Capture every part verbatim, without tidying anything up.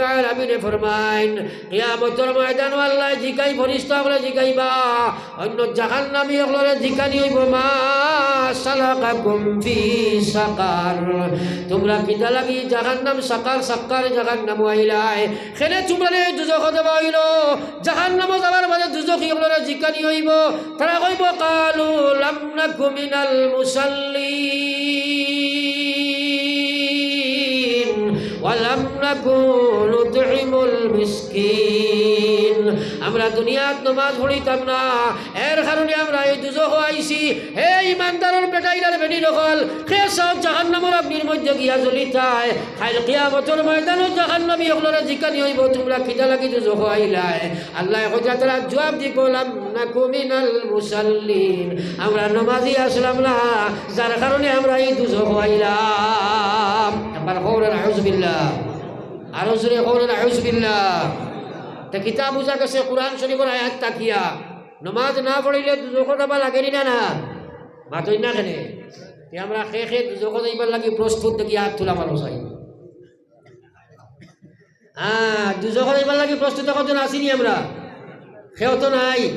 আলামিনে ফরমাইন, কিয়ামতর ময়দানো আল্লায় জিকাই, ফিরিস্তা অকলে জিকাইবা, অইন্য জাহান্নামী অকলরে জিকানি অইবো, "মা সালাকাকুম ফি সাকার?" তুমরা কিতা লাগি জাহান্নাম সাকার, সাকার জাহান্নামো আইলায়? কেনে তুমরারে দুজখো দেওয়া অইলো? জাহান্নামো যাওয়ার বাদে দুজখী অকলরে জিকানি অইবো, তারা কইবো, "কালু লাম নাকু মিনাল মুসাল্লিন ওয়া লাম নাকু নুতইমুল মিসকিন।" আমরা দুনিয়াত নমাজ পড়িতাম না, এর কারণে আমরা এই দুজখো আইছি। হে ইমানদারর বেটাইন আর বেটিন অকল, কে চাও জাহান্নামর আগ্নির মধ্যে গিয়া জ্বলিতায়? কাইল কিয়ামতর ময়দানো জাহান্নামী অকলরে জিকানি অইবো, "তুমরা কিতা লাগি দুজখো আইলায়?" আল্লায় কইতা, তারা জুয়াব দিবো, "লাম নাকু মিনাল মুসাল্লিন।" আমরা নমাজি আছলাম না, যার কারণে আমরা এই দুজখো আইলাম। একবার কও না, নাউজুবিল্লাহ। আরো জোরে কও না, নাউজুবিল্লাহ। তে কিতা বুঝা গেছে কোরআন শরীফর আয়াত থাকিয়া? নমাজ না পড়িলে দুজখো যাবা লাগেনি না, না? মাতইন না কেনে? তে আমরা কে কে দুজখো যাইবার লাগি প্রস্তুত দেখি আত তুলা মারো চাই। হ্যাঁ, দুজখো যাইবার লাগি প্রস্তুত কয়জন আছিনি আমরা? কেউ তো নাই।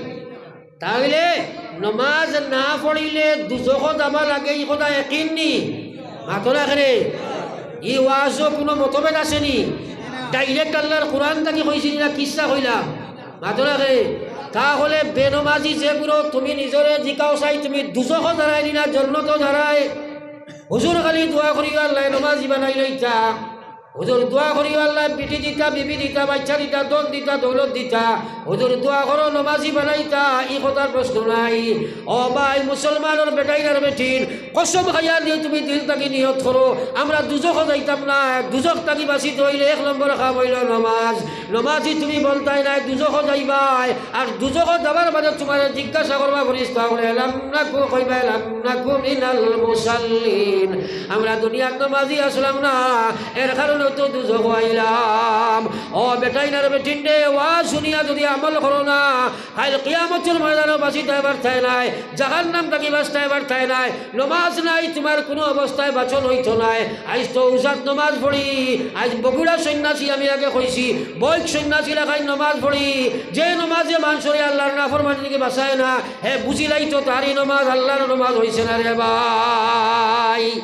তাইলে নমাজ না পড়িলে দুজখো যাবা লাগে, ই কথা একিন নি? মাতো না কেনে? ই ওয়াজো কুনু মতভেদ আছেনি? Direct আল্লার কোরআন থাকি কইছি না কিচ্ছা কইলাম? মাতো না কেনে? তাহলে বেনমাজি যেগুলো তুমি নিজরে জিকাও চাই, তুমি দুজখো যারায় নি না জন্নতো যারায়? হুজুর খালি দোয়া করিও আল্লায় নমাজি বানাইলাইতা। হুজুর দোয়া করিও আল্লায় বিটি দিতা, বিবি দিতা, বাচ্চা দিতা, ধন দিতা, দৌলত দিতা। হুজুর দোয়া করো নমাজি বানাইতা, ই কথার প্রশ্ন নাই। ও ভাই, মুসলমানর বেটাইন আর বেটিন, কসম খাইয়া দিয়া তুমি দিল থাকি নিয়ত করো, আমরা দুজখো যাইতাম না। দুজখ থাকি বাঁচিতে অইলে এক নম্বর কাম অইলো নমাজ। নমাজি তুমি বলতায় নায় দুজখো যাইবায়, আর দুজখো যাবার বাদে তুমারে জিজ্ঞাসা করবা ফিরিস্তা অকলে, "লাম নাকু", কইবায়, "লাম নাকু মিনাল মুসাল্লিন।" আমরা দুনিয়াত নমাজি আছলাম না, এর কারণে তো দুজখো আইলাম। ও বেটাইন আর বেটিন রে, ওয়াজ হুনিয়া যুদি আমল করো না, কাইল কিয়ামতর ময়দানো বাঁচিতায় পারতায় নায়, জাহান্নাম থাকি বাঁচতায় পারতায় নায়। নমাজ নাই, তুমার কুনু অবস্থায় বাঁচন অইতো নায়। আইজ তো উজাত নমাজ পড়ি, আইজ বগুড়া সন্ন্যাসী, আমি আগে কইছি, বৈক সন্ন্যাসী লাখান নমাজ পড়ি, যে নমাজে মানষরে আল্লার নাফরমানি থাকি বাঁচায় না, হে বুঝিলাইতো তার ই নমাজ আল্লার নমাজ অইছে না রে ভাই।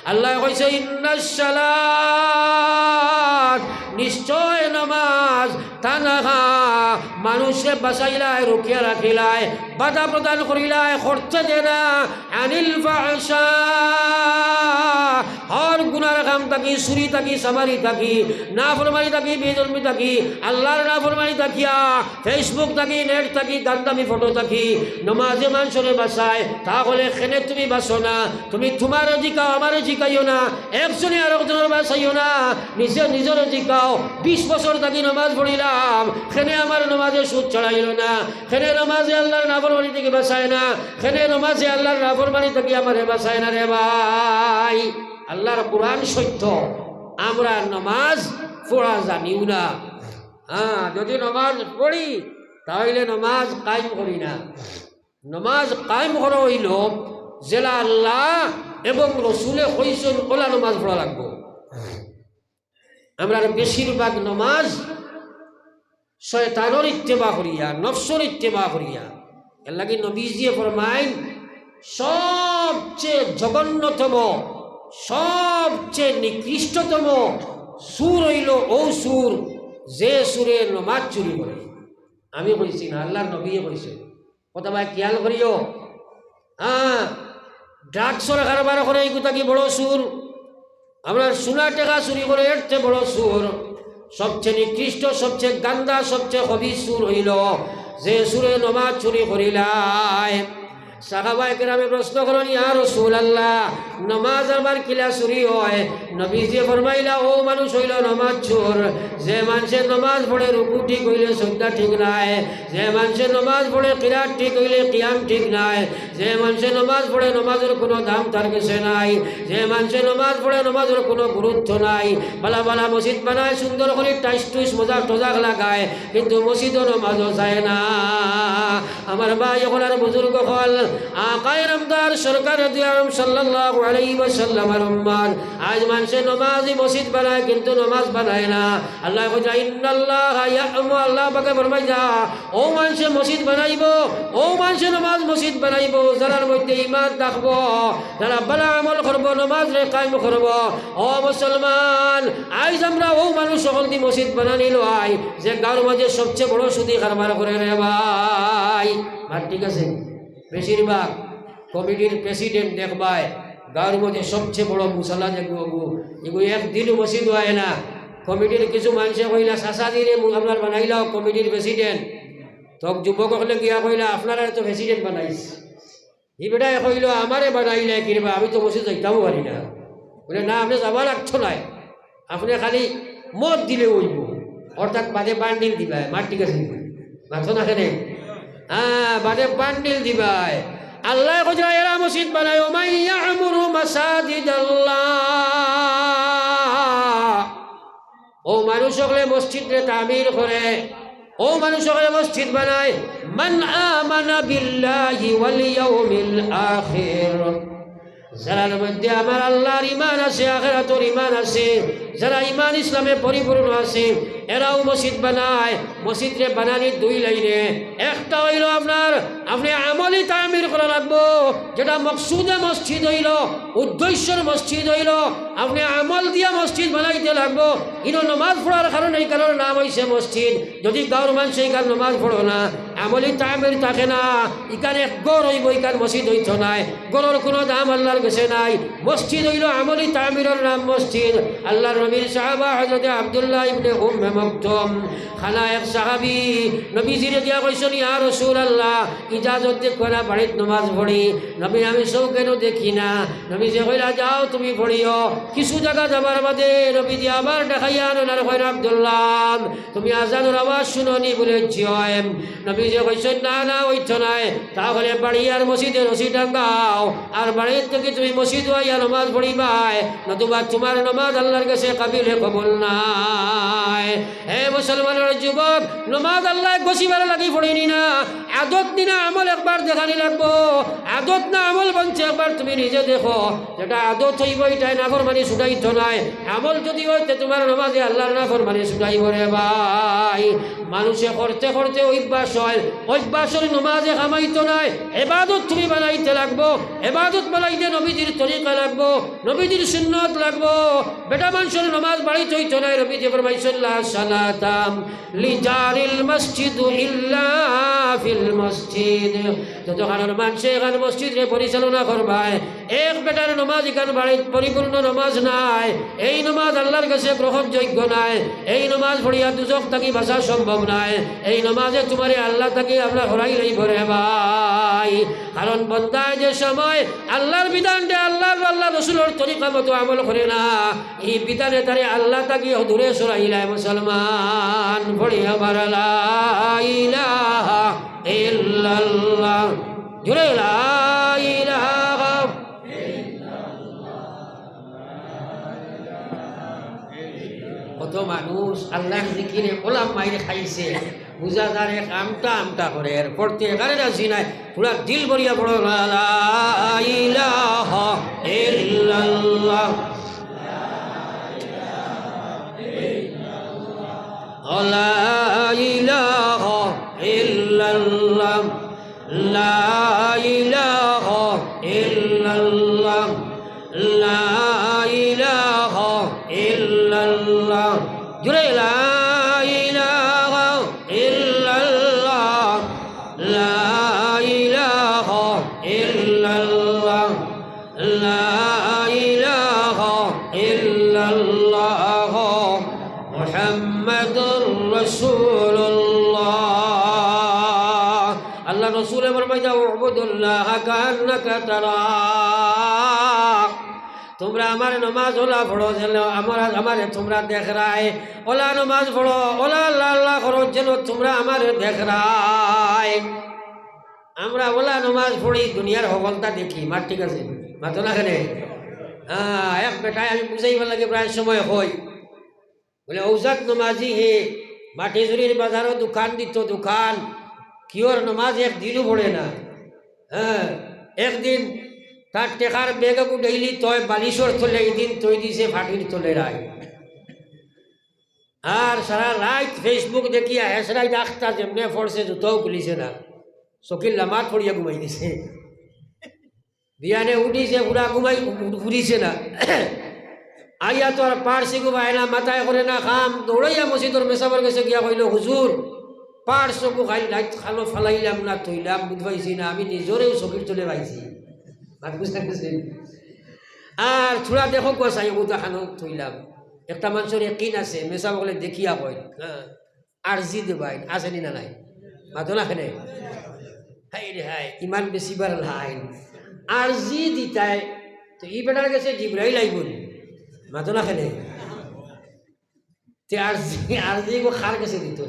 আল্লায় কইছে, "ইন্নাস সালাত", নিশ্চয় নমাজ, "তানহা", মানুষরে বাঁচাইলায়, রুকিয়া রাখিলায়, বাধা প্রদান করিলায়, করতে দে না, "আনিল ফাহশা", হর গুনার কাম থাকি, চুরি থাকি, চামারি থাকি, নাফরমানি থাকি, বেজুলমি থাকি, আল্লার নাফরমানি থাকিয়া, Facebook থাকি, net থাকি, গান্দামি ফটো থাকি, নমাজে মানষরে বাঁচায়, তাহলে কেনে তুমি বাঁচো না? তুমি তুমারে জিকাও, আমারে জিকাইও না, একজনে আরকজনরে বাঁচাইও না, নিজে নিজরে জিকাও। বিশ বছর থাকি নমাজ পড়িলাম, কেনে আমার নমাজে সুদ চড়াইলো না? কেনে নমাজে আল্লার নাফরমানি থাকি বাঁচায় না? কেনে নমাজে আল্লার নাফরমানি থাকি আমারে বাঁচায় না রে ভাই? আল্লার কোরআন সত্য, আমরা নমাজ পড়া জানিও না। হ্যাঁ, যুদি নমাজ পড়ি, তাইলে নমাজ কায়েম করি না। নমাজ কায়েম করা অইলো যেলা আল্লাহ এবং রসুলে কইছইন, অলা নমাজ পড়া লাগবো। আমরার বেশিরভাগ নমাজ শয়তানর ইত্তেবা করিয়া, নফসর ইত্তেবা করিয়া। এরলাগি নবীজিয়ে ফরমাইন, সবচেয়ে জঘন্যতম, সবচেয়ে নিকৃষ্টতম চুর অইলো অউ চুর, যে চুরে নমাজ চুরি করে। আমি কইছি না, আল্লার নবীয়ে কইছইন। কথা ভাই খেয়াল করিও। হ্যাঁ, drugsর কারবার করে, ইগু থাকি বড় চুর। আমরার সোনা টেকা চুরি করে, এর চেয়ে বড় চুর। সবচেয়ে নিকৃষ্ট, সবচেয়ে গান্দা, সবচেয়ে খবিস চুর অইলো যে চুরে নমাজ চুরি করিলায়। সাহাবায়ে কেরামে প্রশ্ন করইন, "ইয়া রাসূলুল্লাহ, নমাজ আবার কিলা চুরি অয়?" নবীজিয়ে ফরমাইলা, "অউ মানুষ অইলো নমাজ চুর, যে মানষে নমাজ পড়ে রুকু ঠিক অইলে সজদা ঠিক নায়, যে মানষে নমাজ পড়ে কিরাত ঠিক অইলে কিয়াম ঠিক নায়, যে মানষে নমাজ পড়ে নমাজর কুনু দাম তার গেছে নাই, যে মানষে নমাজ পড়ে নমাজর কুনু গুরুত্ব নাই, বালা বালা মসজিদ বানায়, সুন্দর করি টাইস টুইস মজাক টজাক লাগায়, কিন্তু মসজিদো নমাজো যায় না।" আমার ভাই অকল আর বুজুর্গ অকল, আকায়ে নামদার সরকারে দু আলম সাল্লাল্লাহু আলাইহি ওয়াসাল্লামর উম্মত। আইজ মানষে নমাজি মসজিদ বানায়, কিন্তু নমাজ বানায় না। আল্লায় কইরা, "ইন্নাল্লাহা ইয়া'মুরু", আল্লাহ পাকে ফরমাইরা, অউ মানষে মসজিদ বানাইবো, অউ মানষে নমাজ মসজিদ বানাইবো, যারার মধ্যে ঈমান থাকবো, যারা ভালা আমল করবো, নমাজরে কায়েম করবো। ও মুসলমান, আইজ আমরা অউ মানুষ অকলদি মসজিদ বানানি লই, যে গাঁওর মাঝে সবচেয়ে বড় সুদি কারবার করে রে ভাই। মাত ঠিক আছে? বেশিরভাগ কমিটির প্রেসিডেন্ট দেখবায়, গাঁওর মাঝে সবচেয়ে বড় মুসল্লা যেগু, এগু একদিনও মসজিদ অয় না। কমিটির কিছু মানষে কইলা, "চাচাজিরে মু-, আপনার বানাইলাও কমিটির প্রেসিডেন্ট।" তো যুবক অকলে গিয়া কইলা, "আপনারারে তো প্রেসিডেন্ট বানাইছ।" ই বেটায় কইলো, "আমারে বানাইলে কিরে বা, আমি তো মসজিদ যাইতামও পারি না।" বলে, "না, আপনে যাওয়া লাগতো নায়, আপনে খালি মত দিলে অইবো, অর্থাৎ বাদে বান্ডিল দিবায়।" মাত ঠিক আছে? মাতো না কেনে? হ্যাঁ, বাদে বান্ডিল দিবায়। আল্লায় কইরা এরা মসজিদ বানায়, "ওমান ইয়া'মুরু মাসাজিদাল্লাহ।" অউ মানুষ অকলে মসজিদরে তামির করে, অউ মানুষ অকলে মসজিদ বানায়। "মান আমানা বিল্লাহি ওয়াল ইয়াউমিল আখির।" যারার মধ্যে আমার আল্লাহর ঈমান আছে, আখিরাতর ঈমান আছে, যারা ঈমান ইসলামে পরিপূর্ণ আছে, এরাও মসজিদ বানায়। মসজিদরে বানানির দুই লাইনে, একটা অইলো আপনার, আপনে আমলি তামির করা লাগবো, যেটা মকসুদে মসজিদ অইলো, উদ্দেশ্যর মসজিদ অইলো, আপনে আমল দিয়া মসজিদ বানাইতে লাগবো। ইনো নমাজ পড়ার কারণে, ই কারণে নাম অইছে মসজিদ। যদি গাঁওর মানষে ইখান নমাজ পড়ো না, আমলি তামির থাকে না, ইখান এক ঘর অইবো, ইখান মসজিদ অইতো নায়। ঘরর কুনু দাম আল্লাহর গেছে নাই। মসজিদ অইলো আমলি তামিরর নাম মসজিদ। আল্লাহর নবীর সাহাবা হযরতে আব্দুল্লাহ ইবনে উম্মে মকতুম, খানা এক সাহাবী নবীজিরে গিয়া কইছইন, "ইয়া রাসূলুল্লাহ, ইজাজত দেউক্কা না, বাড়িত নমাজ পড়ি।" নবী, "আমি চউখেও দেখি না।" নবীজিয়ে কইলা, "যাও, তুমি পড়িও।" কিছু জাগা যাবার বাদে নবীজি আবার ডাকাইয়া আনইন আর কইন, "আব্দুল্লাহ, তুমি আজানর আওয়াজ হুনো নি?" বলে, "জি অয়।" নবীজিয়ে কইছইন, "না, না, অইতো নায়। তাহলে বাড়ি আর মসজিদে রশি টাঙ্গাও, আর বাড়িত থাকি তুমি মসজিদো আইয়া নমাজ পড়িবায়, নতুবা তুমার নমাজ আল্লাহর গেছে কাবিলে কবুল নায়।" হে মুসলমানর যুবক, নমাজ আল্লায় গছিবার লাগি পড়ইন না, আদত নি না, আমল একবার দেখানি লাগবো। আদত না আমল বনছে একবার তুমি নিজে দেখো, যেটা আদত অইবো, ইটায় নাফরমানি ছুটাইতো নায়। আমল যদি অয়, তে তুমার নমাজে আল্লাহর নাফরমানি ছুটাইবো রে ভাই। মানষে করতে করতে অভ্যাস অয়, অভ্যাসর নমাজে কামাইতো নায়। এবাদত তুমি বানাইতে লাগবো, এবাদত বানাইতে নবীজির তরিকা লাগবো, নবীজির সুন্নত লাগবো। বেটা মানষর নমাজ বাড়িত অইতো নায়, নবীজিয়ে ফরমাইছইন, "লা সালাতা লিজারিল মসজিদ ইল্লা ফিল মসজিদ।" যতখানর মানষে এখান মসজিদরে পরিচালনা করবায়, এক বেটার নমাজ ইখান বাড়িত পরিপূর্ণ নমাজ নায়, এই নমাজ আল্লাহর গেছে গ্রহণযোগ্য নায়, এই নমাজ পড়িয়া দুজখ থাকি বাঁচা সম্ভব নায়, এই নমাজে তুমারে আল্লাহ থাকি আমরা হরাই লইবো রে ভাই। কারণ বন্দায় যে সময় আল্লাহর বিধানরে, আল্লাহর, আল্লাহর রসুলর তরিকা মতো আমল করে না, ই বিধানে তারে আল্লাহ থাকি দূরে সরাইলায়। মুসলমান, পড়ি আবার লা ইলাহা ইল্লাল্লাহ। জোরে লা ইলাহা। কত মানুষ আল্লাহর জিকিরে ওলা মাইর খাইছে, বুঝা যার এক আমটা আমটা করে, এরপর তো এখানে রাজি নাই, পুরা দিল ভরিয়া পড়ো, লা ইলাহা ইল্লাল্লাহ। لا إله إلا الله. لا إله إلا الله. لا إله إلا الله. জোরে, لا إله إلا الله. لا إله إلا الله. لا إله إلا الله محمد رسول الله. আল্লাহর রসুলে ফরমাইতা, اعبدوا الله كأنك تراه। তুমরা আমার নমাজ ওলা পড়ো, যেন আমার, আমারে তুমরা দেখরায়। ওলা নমাজ পড়ো, ওলা আল্লাহ আল্লাহ করো, যেন তুমরা আমারে দেখরায়। আমরা ওলা নমাজ পড়ি, দুনিয়ার হকলতা দেখি, মাত ঠিক আছে? মাতো না কেনে? হ্যাঁ, এক বেটায় আমি বুঝাইবার লাগি প্রায় সময় কই, বলে, "ও জাত নমাজি হে, মাটিজুরির বাজারো দোকান দিত, দোকান, কিওর নমাজ এক দিনও পড়ে না।" হ্যাঁ, একদিন তার টেকার ব্যাগ এগু ডেইলি তয় বালিশর তলে, একদিন তৈ দিছে ফাটির তলে রায়। আর সারা রাইত Facebook দেখিয়া হেসরাই ডাকতা যেমনে পড়ছে জুতাও খুলিছে না, চকির লামাত পড়িয়া ঘুমাই দিছে। বিয়ানে উঠিছে, পুরা ঘুমাই, উঠিছে না। আইয়া তো আর পার্স এগু পায় না, মাথায় করে না কাম, দৌড়াইয়া মসজিদর মেসাবর গেছে গিয়া কইল, "হুজুর, পার্স এগু খাইল রাইত খালো ফালাইলাম না, থইলাম, বুঝ পাইছি না, আমি নিজরেও চকির তলে পাইছি।" মাত বুঝা গেছে? আর থুড়া দেখো কুয়া চাই, ওটা খানো থইলাম। একটা মানুষর একিন আছে, মেসাব বলে দেখিয়া কয়, হ্যাঁ। আরজি দেবাইন, আছে নি না নাই? মাতো না কেনে? হায় রে হায়, ইমান বেচিবার লাইন। আরজি দিতায়, তো ই বেটার গেছে জিব্রাইল আইবো নি? মাতো না কেনে? তে আরজি, আরজি গো কার গেছে দিত?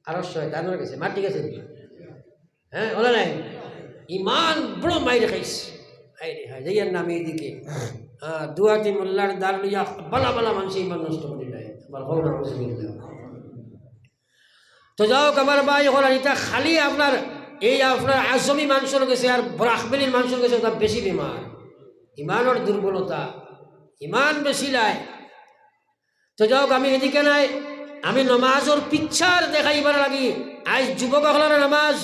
আর শয়তানর গেছে, মাটি গেছে নি? হ্যাঁ, ওলা নাই? ইমান বড় মাইর খাইছে। হায় রে হায়, যাইয়ার নামে এদিকে। হ্যাঁ, দুয়াতি মোল্লার দাল লইয়া বালা বালা মানুষ ইমান নষ্ট করি নাই। আবার হও না, বুঝলি না। তো যাও, আমার ভাই, এখন ইটা খালি আপনার, এই আপনার আজমি মানুষর গেছে আর ব্রাহ্মণীর মানুষর গেছে ওটা বেশি বেমার। ইমানর দুর্বলতা, ইমান বেশি লাই। তো যাও, আমি এদিকে নাই, আমি নমাজর পিকচার দেখাইবার লাগি। আইজ যুবক অকলর নমাজ,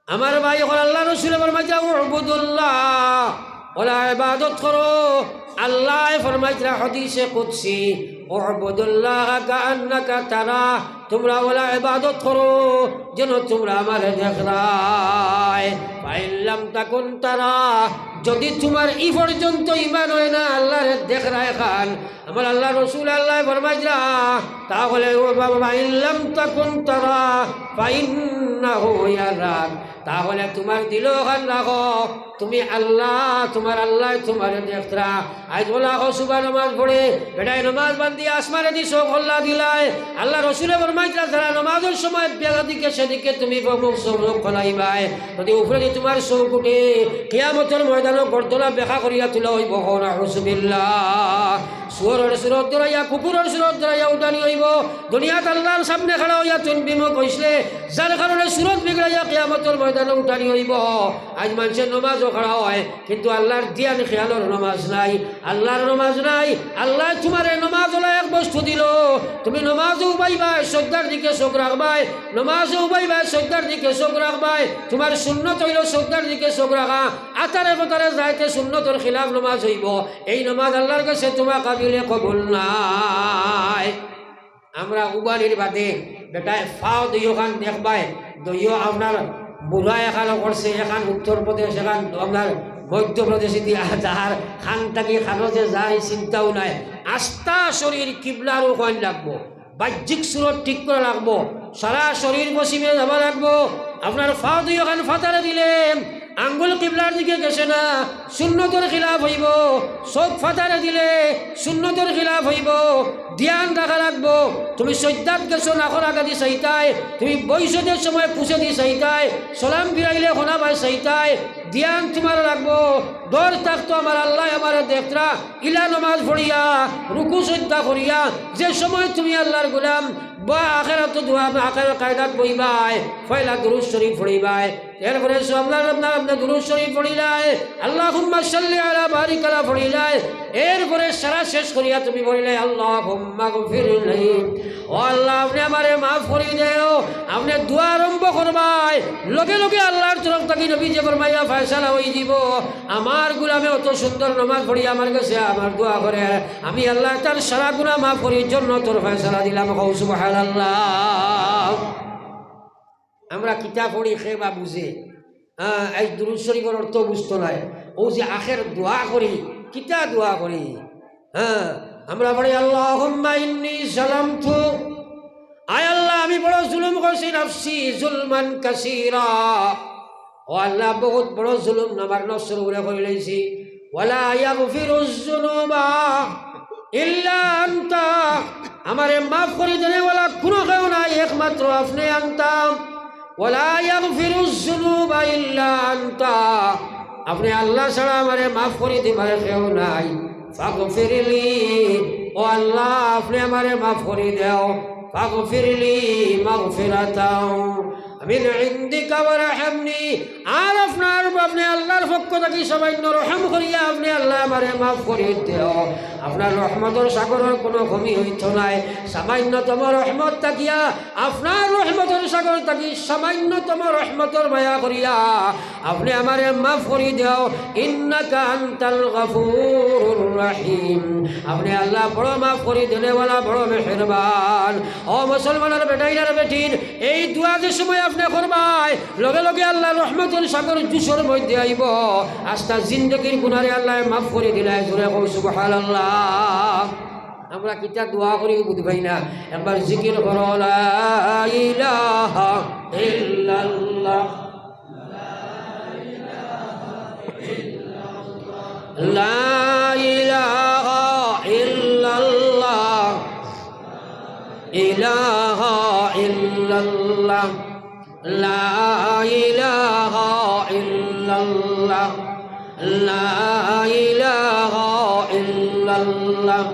আমার ভাই অকল, আল্লাহ রসুলে ফরমাইতরা, "উবুদুল্লাহ", ওলা ইবাদত করো। আল্লায় ফরমাইতরা হাদিসে কুদসি, "উবুদুল্লাহ কাআন্নাকা তারা", তুমরা ওলা ইবাদত করো যেন তুমরা আমারে দেখরায়। "ফাইন লাম তাকুন তারা", যদি তুমার ই পর্যন্ত ইমান অয় না আল্লারে দেখরায় খান, আমার আল্লাহ রসুল আল্লায় ফরমাইতরা, তাহলে ও বাবা, "ইন লাম তাকুন তারা ফাইন্নাহু ইয়ারাক", তাহলে তুমার দিলো খান রাখো, তুমি আল্লাহ, তুমার আল্লায় তুমারে দেখতরা। আইজ ওলা অকল সুবহ নমাজ পড়ে, বেটায় নমাজ বাদ দিয়া আসমানে দি চউখ খোলা দিলায়। আল্লাহ রসুলে ফরমাইতরা, যারা নমাজর সময় বেলা দিকে সেদিকে তুমি চউখ খোলাইবায়, যদি উপরে দি তুমার চউখ উঠে, কিয়ামতর ময়দানো গর্দনা বেকা করিয়া তুলা অইবো। কও না, আউযুবিল্লাহ। শুয়োরর সুরত ধরাইয়া, কুকুরর সুরত ধরাইয়া উঠানি অইবো। দুনিয়াত আল্লাহর সামনে খাড়া অইয়া তুন বিমুখ অইছলে, যার কারণে সুরত বিগড়াইয়া কিয়ামতর ময়দানো উঠানি অইবো। আইজ মানষে নমাজো খাড়া অয়, কিন্তু আল্লাহর দিয়ান খেয়ালর নমাজ নাই, আল্লাহর নমাজ নাই। আল্লায় তুমারে নমাজ ওলা এক বস্তু দিলো, তুমি নমাজো উবাইবায়, সজদার দিকে চউখ রাখবায়, নমাজো উবাইবায়, সজদার দিকে চউখ রাখবায়। তুমার সুন্নত অইলো সজদার দিকে চউখ রাখা। আতারে ফতারে যাইতে সুন্নতর খিলাফ নমাজ অইবো। এই নমাজ আল্লাহর গেছে তুমার কাবিলে কবুল নায়। আমরা উবানির বাদে বেটায় ফাও দুইওখান দেখবায়, দুইও আপনার বুড়া এখানো করছে, এখান উত্তর প্রদেশ, এখান আপনার মধ্য প্রদেশ, ইদি আর যার খান থাকি খানো যে যার ই চিন্তাও নাই। আস্তা শরীর কিবলার অখান লাগবো। বাহ্যিক সুরত ঠিক করা লাগবো, সারা শরীর পশ্চিমে যাওয়া লাগবো। আপনার ফাও দুইওখান ফাতারে দিলে আঙ্গুল কিবলার দিকে গেছে না, সুন্নতর খিলাফ অইবো। চউখ ফাতারে দিলে সুন্নতর খিলাফ অইবো। দিয়ান রাখা লাগবো। তুমি সজদাত গেছো, নাকর আগেদি চাইতায়, তুমি বইছো যে সময় পুছেদি চাইতায়, সালাম ফিরাইলে কোনাবায় চাইতায়। দিয়ান তুমার লাগবো। ডর থাকতো আমার আল্লায় আমারে দেখতরা। ইলা নমাজ পড়িয়া, রুকু সজদা করিয়া, যে সময় তুমি আল্লাহর গোলাম বা আখেরাতো দোয়া, আখেরাত কায়দাত বইবায়, পয়লা দুরূদ শরীফ পড়িবায়, এরপরে সু-, আপনার, আপনার, আপনার দুরূদ শরীফ পড়িলায়, আল্লাহুম্মা সাল্লি আলা বারিক আলা পড়িলায়, এরপরে সারা শেষ করিয়া তুমি পড়িলায়, "আল্লাহুম্মা গফিরলি।" ও আল্লাহ, আপনে আমারে মাফ করি দেও। আপনে দোয়া আরম্ভ করবায়, লগে লগে আল্লাহর তরফ থাকি নবীয়ে ফরমাইয়া ফয়সালা অই দিবো। আমার গোলামে অত সুন্দর নমাজ পড়ি আমার গেছে আমার দোয়া করে, আমি আল্লায় তার সারা গুনা মাফ করি, জন্নতর ফয়সালা দিলাম। কও সুবহানাল্লাহ। আমরা কিতা পড়ি কে বা বুঝে? হ্যাঁ, এই দুরূদ শরীফর অর্থ বুঝতো নায়। অউ যে আখের দোয়া করি, কিতা দোয়া করি? হ্যাঁ, আমরা পড়ি, "আল্লাহুম্মা ইন্নী যালামতু।" আয় আল্লাহ, আমি বড় জুলুম করছি, "নাফসি যুলমান কাসীরা।" ও আল্লাহ, বহুত বড় জুলুম আমার নফসর উপরে করি লাইছি। "ওয়ালা ইয়াগফিরুয যুনুবা ইল্লা আনতা।" আমারে মাফ করি দেনেওয়ালা কুনু কেউ নাই, একমাত্র আপনে আনতা। "ওয়ালা ইয়াগফিরুয যুনুবা ইল্লা আনতা।" আপনে আল্লাহ ছাড়া আমারে মাফ করি দিবার কেউ নাই। "ফাগফিরলি", ও আল্লাহ, আপনে আমারে মাফ করি দেও। "ফাগফিরলি মাগফিরাতাও من عندك وارحمني, আর আপনার, আপনে আল্লার পক্ষ থাকি সামান্য রহম করিয়া আপনে আল্লায় আমারে মাফ করি দেও। আপনার রহমতর সাগরর কুনু কমি অইতো নায়। সামান্যতম রহমত থাকিয়া, আপনার রহমতর সাগর থাকি সামান্যতম রহমতর মায়া করিয়া আপনে আমারে মাফ করি দেও। إنك أنت الغفور الرحيم. আপনে আল্লা বড় মাফ করি দেনেওয়ালা, বড় মেহেরবান। ও মুসলমানর বেটাইন আর বেটিন, এই দোয়া যে সময় আপনে করবায়, লগে লগে আল্লার রহমতর সাগর জুশর মধ্যে আইবো। আস্তা জিন্দেগির গুনারে আল্লায় মাফ করি দিলায়। জোরে কও সুবহানাল্লাহ। আমরা কিতা দোয়া করি বুঝবায় না। একবার জিকির করো, لا إله إلا الله. لا إله إلا الله. إله إلا الله. لا إله إلا الله. لا إله إلا الله.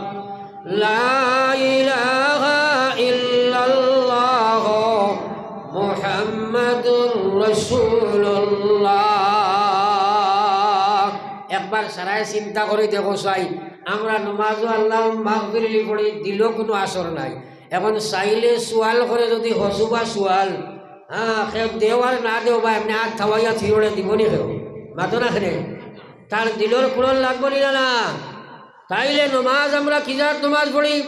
لا إله إلا الله. محمد رسول الله. একবার সারায় চিন্তা করি দেখো চাই, আমরা নমাজো আল্লাহুম্মা গফিরলি পড়ি, দিলো কুনু আসর নাই। এখন চাইলে সুয়াল করে যদি হসুবা সুয়াল, হ্যাঁ, কেউ দেও আর না দেও বা এমনে আত থাওয়াইয়া থিরোড়ে দিবনি কেউ? মাতো না কেনে? তার দিলর পূরণ লাগবো নি না, না? তাইলে নমাজ আমরা কি জাত নমাজ পড়ি?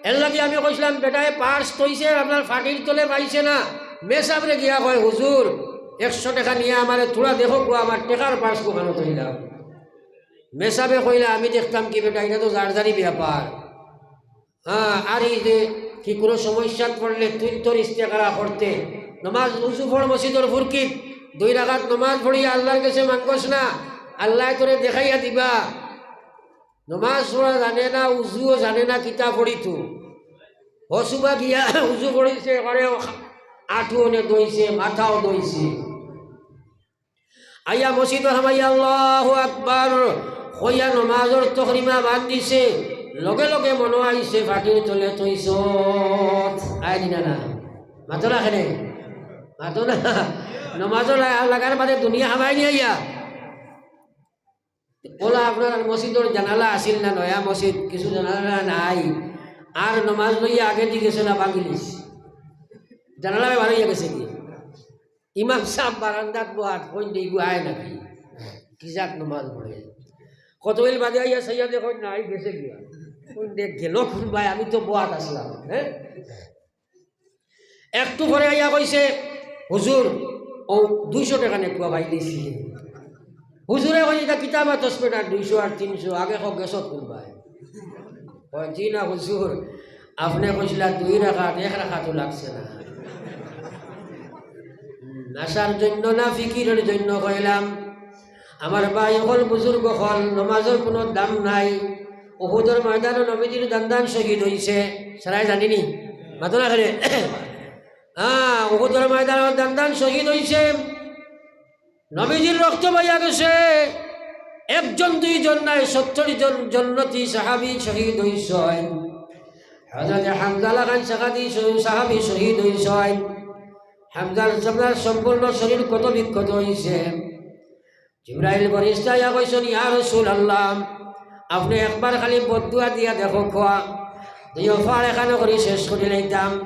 এর লাগি আমি কইছিলাম, বেটায় পার্স থইছে, আপনার ফাটির তলে পাইছে না, মেসাবরে গিয়া কয়, "হুজুর, একশো টেকা নিয়া আমারে থুড়া দেখউক্কা, আমার টেকার পার্স কুখানো থইলাম।" মেসাবে কইলা, "আমি দেখতাম কি বেটা, ইটা তো যার যারই ব্যাপার।" হ্যাঁ, আর এই যে কি কুনু সমস্যাত পড়লে তুই তোর ইস্তেকারা করতে, নমাজ উজু পড় মসজিদর ফুরকিত, দুই রাকাত নমাজ পড়িয়া আল্লার গেছে মাঙ্গস না, আল্লায় তোরে দেখাইয়া দিবা। নমাজ পড়া জানে না, উজুও জানে না, কিতা পড়িতো? হসুবা গিয়া উজু পড়িছে, এবারে আঁটু অনে ধইছে, মাথাও ধইছে। আইয়া মসজিদো হামাইয়া আল্লাহু আকবার কইয়া নমাজর তকরিমা বান্ধিছে, লগে লগে মনো আইছে ফাটির তলে থইছত। আয় দিনা না? মাতো না কেনে? মাতো না। নমাজো লা-, লাগার বাদে দুনিয়া হামাই নিয়া আইয়া। ওলা আপনার আর মসজিদর জানালা আছিল না, নয়া মসজিদ, কিছু জানালা নাই। আর নমাজ লইয়া আগেদি গেছে না বাংলিশ। জানালা বারইয়া গেছে কি? ইমাম সাব বারান্দাত বওয়াত, কইন দে ইগু আয় নাকি? কি জাত নমাজ পড়ে? কতইল বাদে আইয়া চাইয়া দেখইন না, আই গেছে গিয়া। কইন দে গেল কুনবায়, আমি তো বওয়াত আছলাম, হ্যাঁ? একটু পরে আইয়া কইছে, "হুজুর, অউ দুইশো টেকা নেউক্কা পাইলিছি।" হুজুরে কইন, "ইটা কিতা মাতস বেটা, দুইশো আর তিনশো, আগে কও গেছত কুনবায়?" কয়, "জি না হুজুর, আপনে কইছিলা দুই রাকাত, এক রাকাতও লাগছে না।" হুম, নাশার জন্য না ফিকিরর জন্য কইলাম। আমার ভাই অকল, বুজুর্গ অকল, নমাজর কুনু দাম নাই। উহুদর ময়দানো নবীজির দান্দান শহীদ অইছে, সারায় জানিনি? মাতো না কেনে? হ্যাঁ, উহুদর ময়দানো দান্দান শহীদ অইছে। নবীজির রক্ত বইয়া গেছে। একজন দুইজন নায়, সত্তর জন জন্নতি সাহাবী শহীদ অইছইন। হযরত হামজা লাখান সাহাবী শহীদ অইছইন। হামজার, হামজার সম্পূর্ণ শরীর ক্ষত বিক্ষত অইছে। জিব্রাইল ফিরিস্তা আইয়া কইছইন, "ইয়া রাসুলাল্লাহ, আপনে একবার খালি বদদোয়া দিয়া দেখউক্কা, দুইও ফাড় একখানো করি শেষ করি লাইতাম।"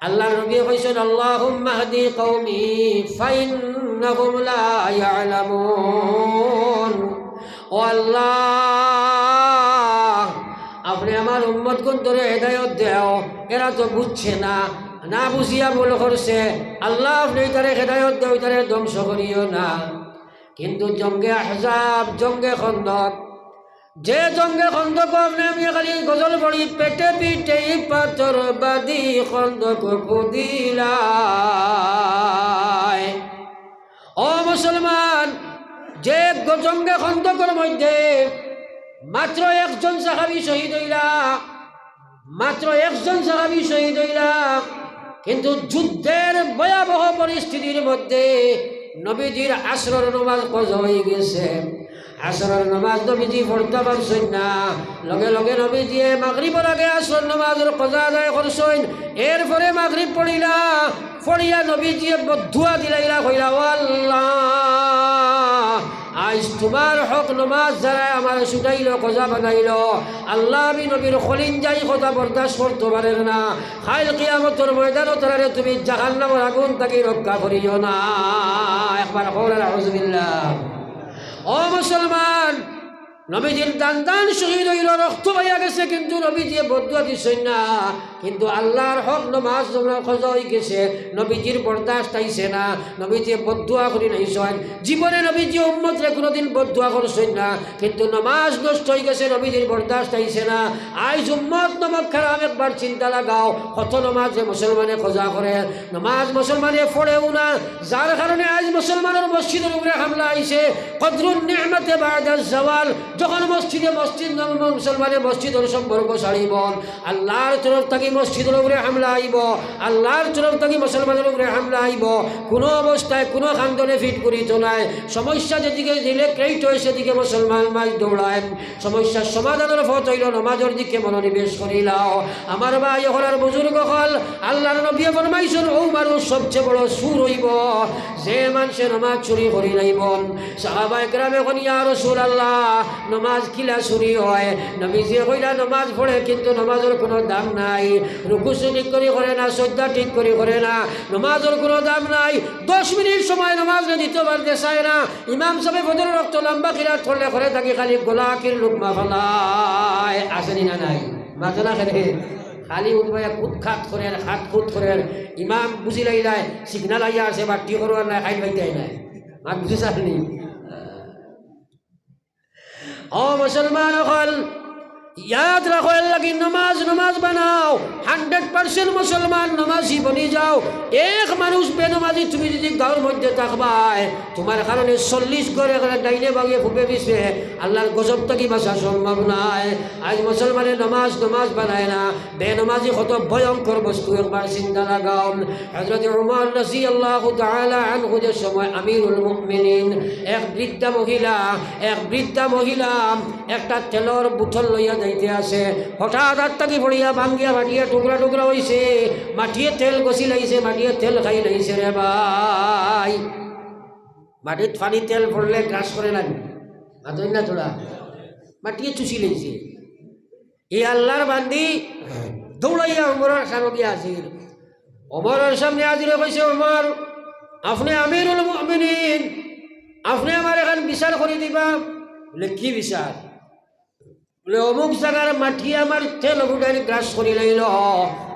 আল্লার নবীয়ে কইছইন, "আল্লাহুম্মা ইহদি কওমি ফাইন্নাহুম লা ইয়ালামুন।" ও আল্লাহ, আপনে আমার উম্মতগুনতরে হেদায়ত দেও, এরা তো বুঝছে না, না বুঝিয়া ভুল করছে। আল্লাহ, আপনে ইতারে হেদায়ত দেও, ইতারে ধ্বংস করিও না। কিন্তু জঙ্গে আহজাব, জঙ্গে খন্দক, যে জঙ্গে খন্দক আপনে আমি খালি গজল পড়ি, পেটে পিঠে পাথর বাঁধি খন্দক খুদিলাই। ও মুসলমান, যে গ-, জঙ্গে খন্দকর মধ্যে মাত্র একজন সাহাবী শহীদ অইলা, মাত্র একজন সাহাবী শহীদ অইলা, কিন্তু যুদ্ধের ভয়াবহ পরিস্থিতির মধ্যে নবীজির আসরর নমাজ কাজা অইগেছে। আসরর নামাজ নবীজি পড়তা পারছইন না। লগে লগে নবীজিয়ে মাগরিবর আগে আসরর নামাজর কজা আদায় করছইন। এরপরে মাগরিব পড়িলা, পড়িয়া নবীজিয়ে বদদুয়া দিলাইলা, কইলা, "ও আল্লাহ, আইজ তুমার হক নামাজ যারায় আমারে ছুটাইলো, কজা বানাইলো, আল্লাহ, আমি নবীর খলিঞ্জাই কথা বরদাস্ত করতো পারের না। কাইল কিয়ামতর ময়দানো তারারে তুমি জাহান্নামর আগুন থাকি রক্ষা করিও না।" একবার কও না, নাউজুবিল্লাহ। ও মুসলমান, নবীজির দান দান শহীদ অইলো, রক্ত বইয়া গেছে, কিন্তু নবীজিয়ে বদদুয়া দিছইন না। কিন্তু আল্লাহর হক নামাজ যেমন কজা অইগেছে, নবীজির বরদাস্ত আইছে না, নবীজিয়ে বদদুয়া করি নাইছইন। জীবনে নবীজিয়ে উম্মতরে কুনুদিন বদদুয়া করছইন না, কিন্তু নামাজ নষ্ট অইগেছে, নবীজির বরদাস্ত আইছে না। আইজ উম্মত নামক খারাম একবার চিন্তা লাগাও, কত নামাজ যে মুসলমানে কজা করে, নামাজ মুসলমানে পড়েও না, যার কারণে আইজ মুসলমানর মসজিদর উপরে হামলা আইছে। কদরুন নি'মাতে বা'দাজ জাওয়াল, যখন মসজিদে মসজিদ ন-, মুসলমানে মসজিদর সম্পর্ক ছাড়িবো, আল্লাহর তরফ থাকি মসজিদর উপরে হামলা আইবো, আল্লাহর তরফ থাকি মুসলমানর উপরে হামলা আইবো। কুনু অবস্থায় কুনু খান্দনে ফিট করিতো নায়। সমস্যা যেদিকে দিলে ক্রিয়েট অয়, সেদিকে মুসলমান মাইর দৌড়ায়। সমস্যার সমাধানর পথ অইলো নামাজর দিকে মনোনিবেশ করিলাও। আমার ভাই অকল আর বুজুর্গ অকল, আল্লাহর নবীয়ে ফরমাইছইন, অউ মানুষ সবচেয়ে বড় চুর অইবো, যে মানষে নামাজ চুরি করি লাইবো। সাহাবায়ে কেরামে কইন, "ইয়া রাসূলুল্লাহ, নামাজ কিলা চুরি অয়?" নবীজিয়ে কইলা, "নামাজ পড়ে কিন্তু নামাজর কুনু দাম নাই, রুকু ঠিক করি করে না, সজদা ঠিক করি করে না, নামাজর কুনু দাম নাই, দশ মিনিট সময় নামাজরে দিতো পারতে চায় না, ইমাম সাবে ফজরর ওয়াক্ত লম্বা কিরাত করলে করে থাকি খালি গলা আকির লুকমা ফালায়।" আছে নি না নাই? মাতো না কেনে? খালি উঠবাইয়া কুত খাত করের, খাত কুত করের। ইমাম বুঝি লাইলায়, সিগনাল আইয়া আছে, বাট্টি করো আর নাই, খাইল পাইতায় নায়। মাত বুঝি চাইছনি? ও মুসলমান অকল, ইয়াদ রাখো, এর লাগি নমাজ, নমাজ বানাও। হান্ড্রেড পার্সেন্ট মুসলমান নমাজি বনি যাও। এক মানুষ বেনমাজি তুমি যদি গাঁওর মধ্যে থাকবায়, তুমার কারণে চল্লিশ ঘরে ঘরে ডাইনে বামে পূবে পিছে আল্লাহর গজব থাকি বাঁচা সম্ভব নায়। আইজ মুসলমানে নমাজ, নমাজ বানায় না। বেনমাজি কত ভয়ঙ্কর বস্তু, একবার চিন্তা লাগাও। হযরত উমর রাদিয়াল্লাহু তাআলা আনহু যে সময় আমিরুল মুমিনিন, এক বৃদ্ধা মহিলা, এক বৃদ্ধা মহিলা একটা তেলর বোতল লইয়া যাইতে আছে, হঠাৎ আত থাকি পড়িয়া ভাঙ্গিয়া মাটিয়ে টুকরা টুকরা অইছে, মাটিয়ে তেল গছি লাইছে, মাটিয়ে তেল খাই লাইছে রে ভাই। মাটিত পানি তেল পড়লে গ্রাস করে না নি? মাতইন না তোরা। মাটিয়ে চুষি লাইছে। ই আল্লাহর বান্দি দৌড়াইয়া উমরর সামনে গিয়া হাজির। উমরর সামনে হাজির অইয়া কইছে, "উমর, আপনে আমিরুল মুমিনিন, আপনে আমার এখান বিচার করি দিবা।" বলে, "কি বিচার?" বলে, "অমুক জাগার মাটিয়ে আমার তেল ফুটাইল, গ্রাস করি লাইলো,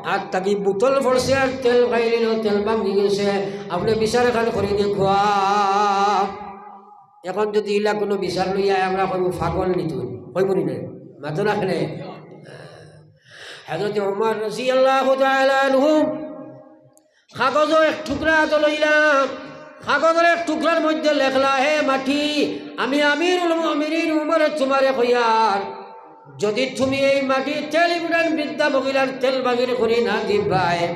আত থাকি বোতল পড়ছে আর তেল খাই লাইলো, তেল ভাঙ্গি গেছে, আপনে বিচার এখান করি দেখুয়া।" এখন যদি ইলা কুনু বিচার লইয়া আয়, আমরা কইমু পাগল নি তুই, কইমু নি না? মাতো না কেনে? হযরত উমর রাদিয়াল্লাহু তাআলা আনহু কাগজর এক টুকরা আতো লইলা, কাগজর এক টুকরার মধ্যে লেখলা, "হে মাটি, আমি আমিরুল মুমিনিন উমরে তুমারে কইয়ার, যদি তুমি এই মাটি তেল ইবরান বৃদ্ধা মহিলার তেল বাহির করি না দিবায়,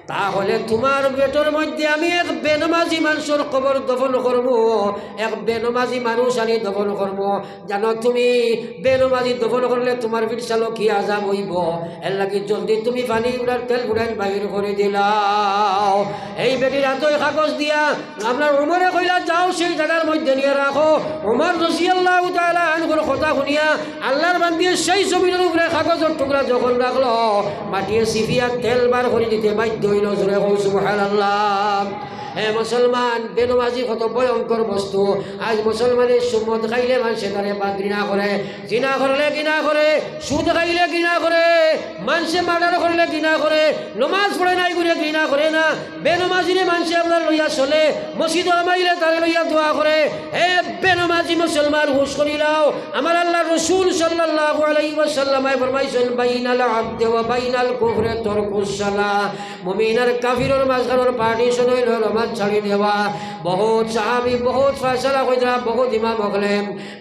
তাহলে তুমার পেটর মধ্যে আমি এক বেনমাজি মানষর কবর দফন করমু, এক বেনমাজি মানুষ আনি দফন করমু। জানো তুমি, বেনমাজি দফন করলে তুমার পিছালো কি আজাব অইবো? এর লাগি জলদি তুমি পানি ইবরান তেল ফুটাইন বাহির করি দিলাও।" এই বেটির আতো কাগজ দিয়া আপনার উমরে কইলা, "যাও, সেই জাগার মধ্যে নিয়া রাখো।" উমর রাদিয়াল্লাহু তাআলা আনহুর কথা হুনিয়া আল্লাহর বান্দিয়ে সেই জমিনর উপরে কাগজর টুকরা যখন রাখলো, মাটিয়ে চিপিয়া তেল বার করি দিতে বাধ্য অইলো। জোরে কও সুবহানাল্লাহ। হে মুসলমান, বেনমাজি কত ভয়ঙ্কর বস্তু। আইজ মুসলমানে সুদ খাইলে মানষে তারে বা ঘৃণা করে, জিনা করলে ঘৃণা করে, সুদ খাইলে ঘৃণা করে, মানষে মার্ডার করলে ঘৃণা করে, নমাজ পড়ে না ইগুরে ঘৃণা করে না। বেনমাজিরে মানষে আপনার লইয়া চলে, মসজিদো হামাইলে তারে লইয়া দোয়া করে। হে বেনমাজি মুসলমান, হুশ করিলাও। আমার আল্লাহর রাসূল সাল্লাল্লাহু আলাইহি ওয়াসাল্লামে ফরমাইছইন, "বাইনাল আবদে ওয়া বাইনাল কুফরে তরকুস সালাহ।" মুমিন আর কাফিরর মাঝখানর পার্টিশন অইলো নমাজ ছাড়ি দেওয়া। বহুত সাহাবী, বহুত ফয়সালা কইতরা, বহুত ইমাম অকলে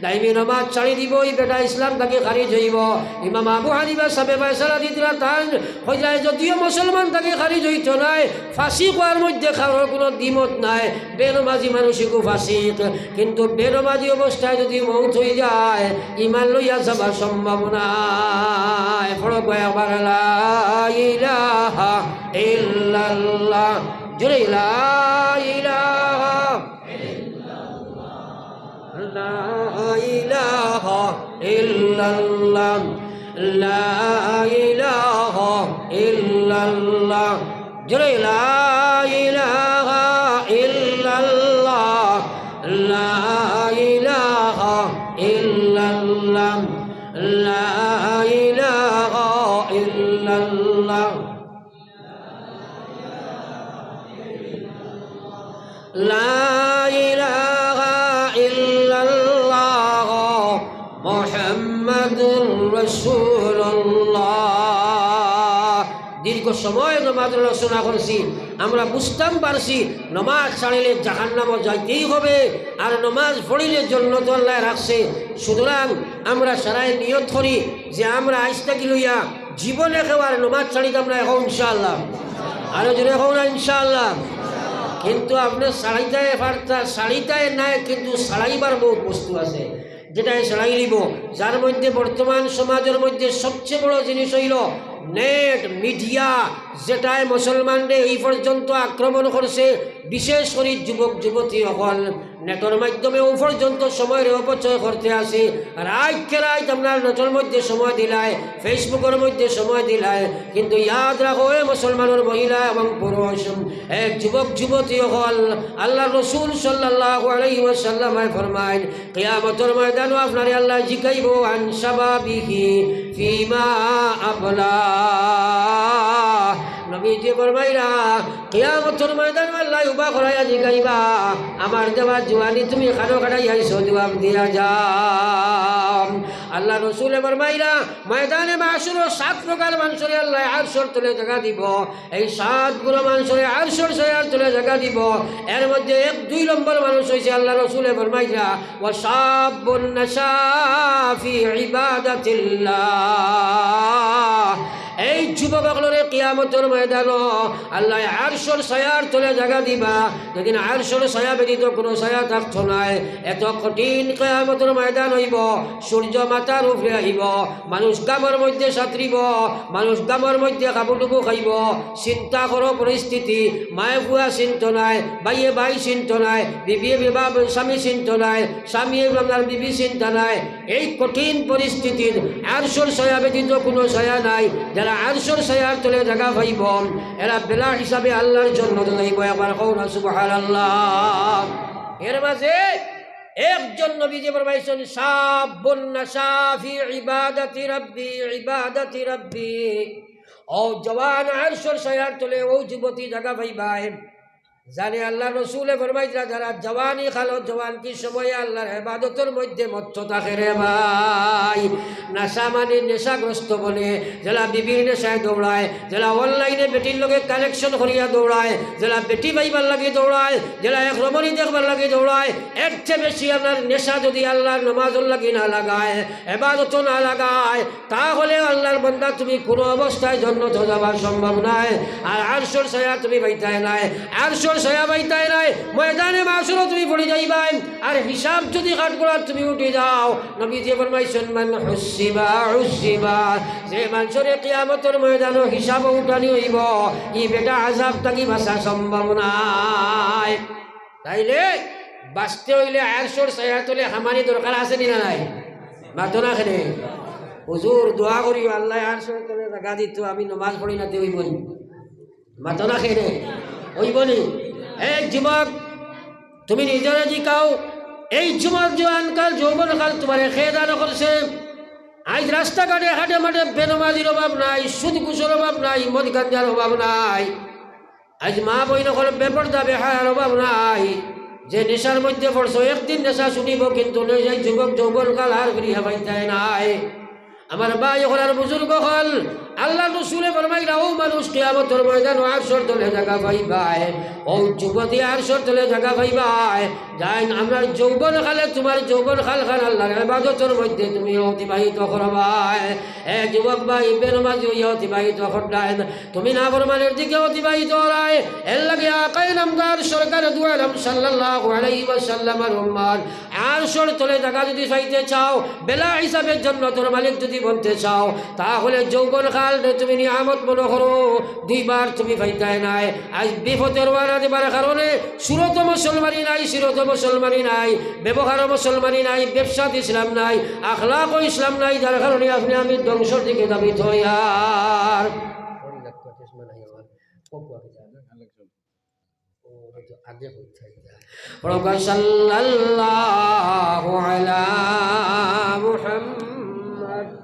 দাইমি নমাজ ছাড়ি দিবো, ই বেটা ইসলাম থাকি খারিজ অইবো। ইমাম আবু হানিফা সাবে ফয়সালা দিতরা, তান কইতরা যদিও মুসলমান থাকি খারিজ অইতো নায়, ফাসিক অওয়ার মধ্যে কারোর কুনু দ্বিমত নাই, বেনমাজি মানুষ ইগু ফাসিক। কিন্তু বেনমাজি অবস্থায় যুদি মউত অইযায়, ইমান লইয়া যাবার সম্ভাবনা নাই। পড়ো কয়েকবার, লা ইলাহা ইল্লাল্লাহ। জোরে, লা ইলাহা, লা ইলাহা ইল্লাল্লাহ, লা ইলাহা ইল্লাল্লাহ। জোরে, লা ইলাহা ইল্লাল্লাহ, লা ইলাহা ইল্লাল্লাহ, লা ইলাহা ইল্লাল্লাহ। লা ইলাহা ইল্লাল্লাহ মুহাম্মাদুর রাসূলুল্লাহ। দীর্ঘ সময় নমাজ আলোচনা করছি, আমরা বুঝতাম পারছি নমাজ ছাড়িলে জাহান্নামো যাইতেই হবে, আর নমাজ পড়িলে জন্নতো আল্লায় রাখছে। সুতরাং আমরা সারায় নিয়ত করি যে আমরা আইজ থাকি লইয়া জীবনে কেউ আর নমাজ ছাড়িতাম না, কও ইনশাআল্লাহ। আরো জোরে কও না ইনশাআল্লাহ। কিন্তু আপনে ছাড়িতায় পারতা, ছাড়িতায় নায়, কিন্তু ছাড়াইবার বহুত বস্তু আছে, যেটায় ছাড়াই লিবো। যার মধ্যে বর্তমান সমাজর মধ্যে সবচেয়ে বড় জিনিস অইলো নেট, মিডিয়া, যেটায় মুসলমানরে এই পর্যন্ত আক্রমণ করছে, বিশেষ করি যুবক যুবতী অকল। নেটর মাধ্যমে অউ পর্যন্ত সময়রে অপচয় করতে আছে। রাইতকে রাইত আপনার নেটর মধ্যে সময় দিলায়, Facebook-অর মধ্যে সময় দিলায়, কিন্তু ইয়াদ রাখো, এ মুসলমানর মহিলা এবং পুরুষ, এ যুবক যুবতী অকল, আল্লার রসুল সাল্লাল্লাহু আলাইহি ওয়াসাল্লামে ফরমাইন, কিয়ামতর ময়দানো আপনারে আল্লায় জিকাইবো, আন শাবাবিহি ফিমা আবলা। নবীজিয়ে ফরমাইরা, কিয়ামতর ময়দানো আল্লায় উবা করাইয়া জিকাইবা, আমার দেওয়া জুয়ানি তুমি কানো কাটাইয়া আইছো, জুয়াব দিয়া যাও। আল্লার রসুলে ফরমাইরা, ময়দানে মাহশরো সাত প্রকার মানষরে আল্লায় আরশর তলে জাগা দিবো। এই সাত গুরু মানষরে আরশর ছায়ার তলে জাগা দিবো। এর মধ্যে এক দুই নম্বর মানুষ অইছে, আল্লার রসুলে ফরমাইরা, ওয়া শাব্বুন নাশা ফি ইবাদাতিল্লাহ। এই যুবক অকলরে কিয়ামতর ময়দানো আল্লায় আরশর ছায়ার তলে জাগা দিবা, যেদিন আরশর ছায়া ব্যতীত কুনু ছায়া থাকতো নায়। এত কঠিন কিয়ামতর ময়দান অইবো, সূর্য মাথার উপরে আইবো, মানুষ ঘামর মধ্যে সাঁতরিবো, মানুষ ঘামর মধ্যে হাবুডুবু খাইবো। চিন্তা করো পরিস্থিতি, মায়ে ফুয়া চিনতো নায়, ভাইয়ে ভাই চিনতো নায়, বিবিয়ে বিবা স্বামী চিনতো নায়, স্বামীয়ে আপনার বিবি চিনতা নায়। এই কঠিন পরিস্থিতিত আরশর ছায়া ব্যতীত কুনু ছায়া নাই। যারা আরশর ছায়ার তলে জাগা পাইবো, এরা বেলা হিসাবে আল্লার জন্নতো যাইবো। একবার কও না সুবহানাল্লাহ। এর মাঝে একজন নবীজিয়ে ফরমাইছইন, শাব্বুন নাশা ফি ইবাদাতি রাব্বি, ইবাদাতি রাব্বি। অউ জওয়ান আরশর ছায়ার তলে অউ যুবতী জাগা পাইবায়। জানে আল্লার রসুলে ফরমাইতরা, যারা জওয়ানি কালো, জওয়ানকির সময়ে আল্লার ইবাদতর মধ্যে মত্ত থাকে রে ভাই, নাশা মানে নেশাগ্রস্ত বনে, যেলা বিবির নেশায় দৌড়ায়, যেলা online-এ বেটির লগে connection করিয়া দৌড়ায়, যেলা বেটি পাইবার লাগি দৌড়ায়, যেলা এক রমণী দেখবার লাগি দৌড়ায়, এর চেয়ে বেশি আপনার নেশা যদি আল্লার নমাজর লাগি না লাগায়, ইবাদতো না লাগায়, তাহলে আল্লার বান্দা তুমি কুনু অবস্থায় জন্নতো যাবার সম্ভব নায়। আর আরশর ছায়া তুমি পাইতায় নায়, আরশর ছায়া পাইতায় নায়, ময়দানে মাহশরো তুমি পড়ি যাইবায়। আর হিসাব যদি কাঠগড়াত তুমি উঠি যাও, নবীজিয়ে ফরমাইছইন, মান হুসিবা উসিবা, যে মানষরে কিয়ামতর ময়দানো হিসাবো উঠানি অইবো, ই বেটা আজাব থাকি বাঁচা সম্ভব নায়। তাইলে বাঁচতে অইলে আরশর ছায়ার তলে হামানি দরকার আছে নি না নাই? মাতো না কেনে? হুজুর, দোয়া করিও, আল্লায় আরশর তলে জাগা দিতো, আমি নমাজ পড়ি না তে অইবো নি? মাতো না কেনে? অইবো নি? এ যুবক, তুমি নিজরে জিকাও, এই যুবক জওয়ানকাল, যৌবনকাল তুমারে কে দান করছে? আইজ রাস্তাঘাটে, হাটে মাঠে বেনমাজির অভাব নাই, সুদ ঘুষর অভাব নাই, মদ গাঞ্জার অভাব নাই। আইজ মা বইন অকল বেপর্দা বেহায়ার অভাব নাই। যে নেশার মধ্যে পড়ছো, একদিন নেশা ছুটিবো, কিন্তু নেশায় যুবক যৌবনকাল আর ফিরিয়া পাইতায় নায়। আমার ভাই অকল আর বুজুর্গ অকল, আল্লার রসুলে ফরমাইরা, অউ মানুষ কিয়ামতর ময়দানো আরশর তলে জাগা পাইবায়, অউ যুবতী আরশর তলে জাগা পাইবায়। যাইন, আমরার যৌবন কালে তুমার যৌবন কালখান আল্লার ইবাদতর মধ্যে তুমি অতিবাহিত করবায়। এ যুবক ভাই, বেনমাজি অইয়া অতিবাহিত কররায়, তুমি নাফরমানির দিকে অতিবাহিত কররায়। এরলাগি আকায়ে নামদার সরকারে দু আলম সাল্লাল্লাহু আলাইহি ওয়াসাল্লামর উম্মত, আরশর তলে জাগা যুদি পাইতে চাও, বেলা হিসাবে জন্নতর মালিক যুদি বনতে চাও, তাহলে যৌবন কালরে তুমি নিয়ামত মনো করো। দুইবার তুমি পাইতায় নায়। আইজ বিপথে রওয়ানা দিবার কারণে সুরত মুসলমানি নাই, সিরত মুসলমানি নাই, ব্যবহারও মুসলমানি নাই, ব্যবসাত ইসলাম নাই, আখলাকও ইসলাম নাই, যার কারণে আপনে আমি ধ্বংসর দিকে ধাবিত অইয়ার। পড়উক্কা, সাল্লাল্লাহু আলা মুহাম্মদ,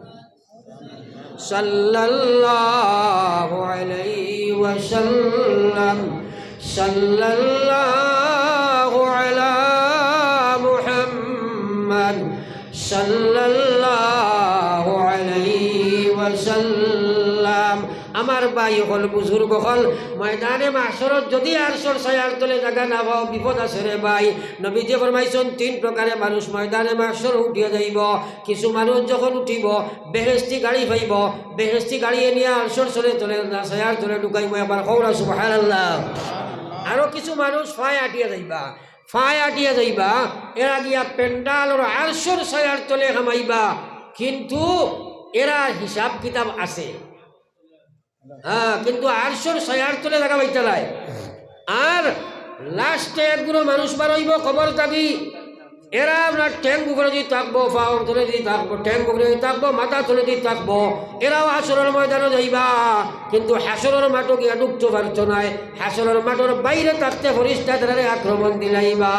সাল্লাল্লাহু আলাইহি ওয়াসাল্লাম, সাল্লাল্লাহু আলা মুহাম্মদ, সাল্লাল্লাহু আলাইহি ওয়াসাল্লাম। আমার ভাই অকল, বুজুর্গ অকল, ময়দানে মাহশরত যুদি আরশর ছায়ার তলে জাগা না পাও, বিপদ আছে রে ভাই। নবীজি ফরমাইছইন, তিন প্রকারে মানুষ ময়দানে মাহশর উঠিয়া যাইবো। কিছু মানুষ যখন উঠিবো, বেহেশতি গাড়ি পাইবো, বেহেশতি গাড়িয়ে নিয়া আরশর তলে, তলে, ছায়ার তলে ঢুকাইবো। একবার কও না সুবহানাল্লাহ। আরো কিছু মানুষ পায় আটিয়া যাইবা, পায় আটিয়া যাইবা, এরা গিয়া পেন্ডালর আরশর ছায়ার তলে হামাইবা, কিন্তু এরার হিসাব কিতাব আছে। হ্যাঁ, কিন্তু আরশর ছায়ার তলে জাগা পাইতা নায়। আর লাস্টে একগুলো মানুষ বার অইবো কবর থাকি, এরা আপনার ঠ্যাং উপরেদি থাকবো, পাও তলেদি থাকবো, ঠ্যাং উপরেদি থাকবো, মাথা তলেদি থাকবো, এরাও হাশরর ময়দানো যাইবা, কিন্তু হাশরর মাঠো গিয়া ঢুকতো পারতো নায়। হাশরর মাঠর বাইরে থাকতে ফিরিস্তায় তারারে আক্রমণ দিলাইবা।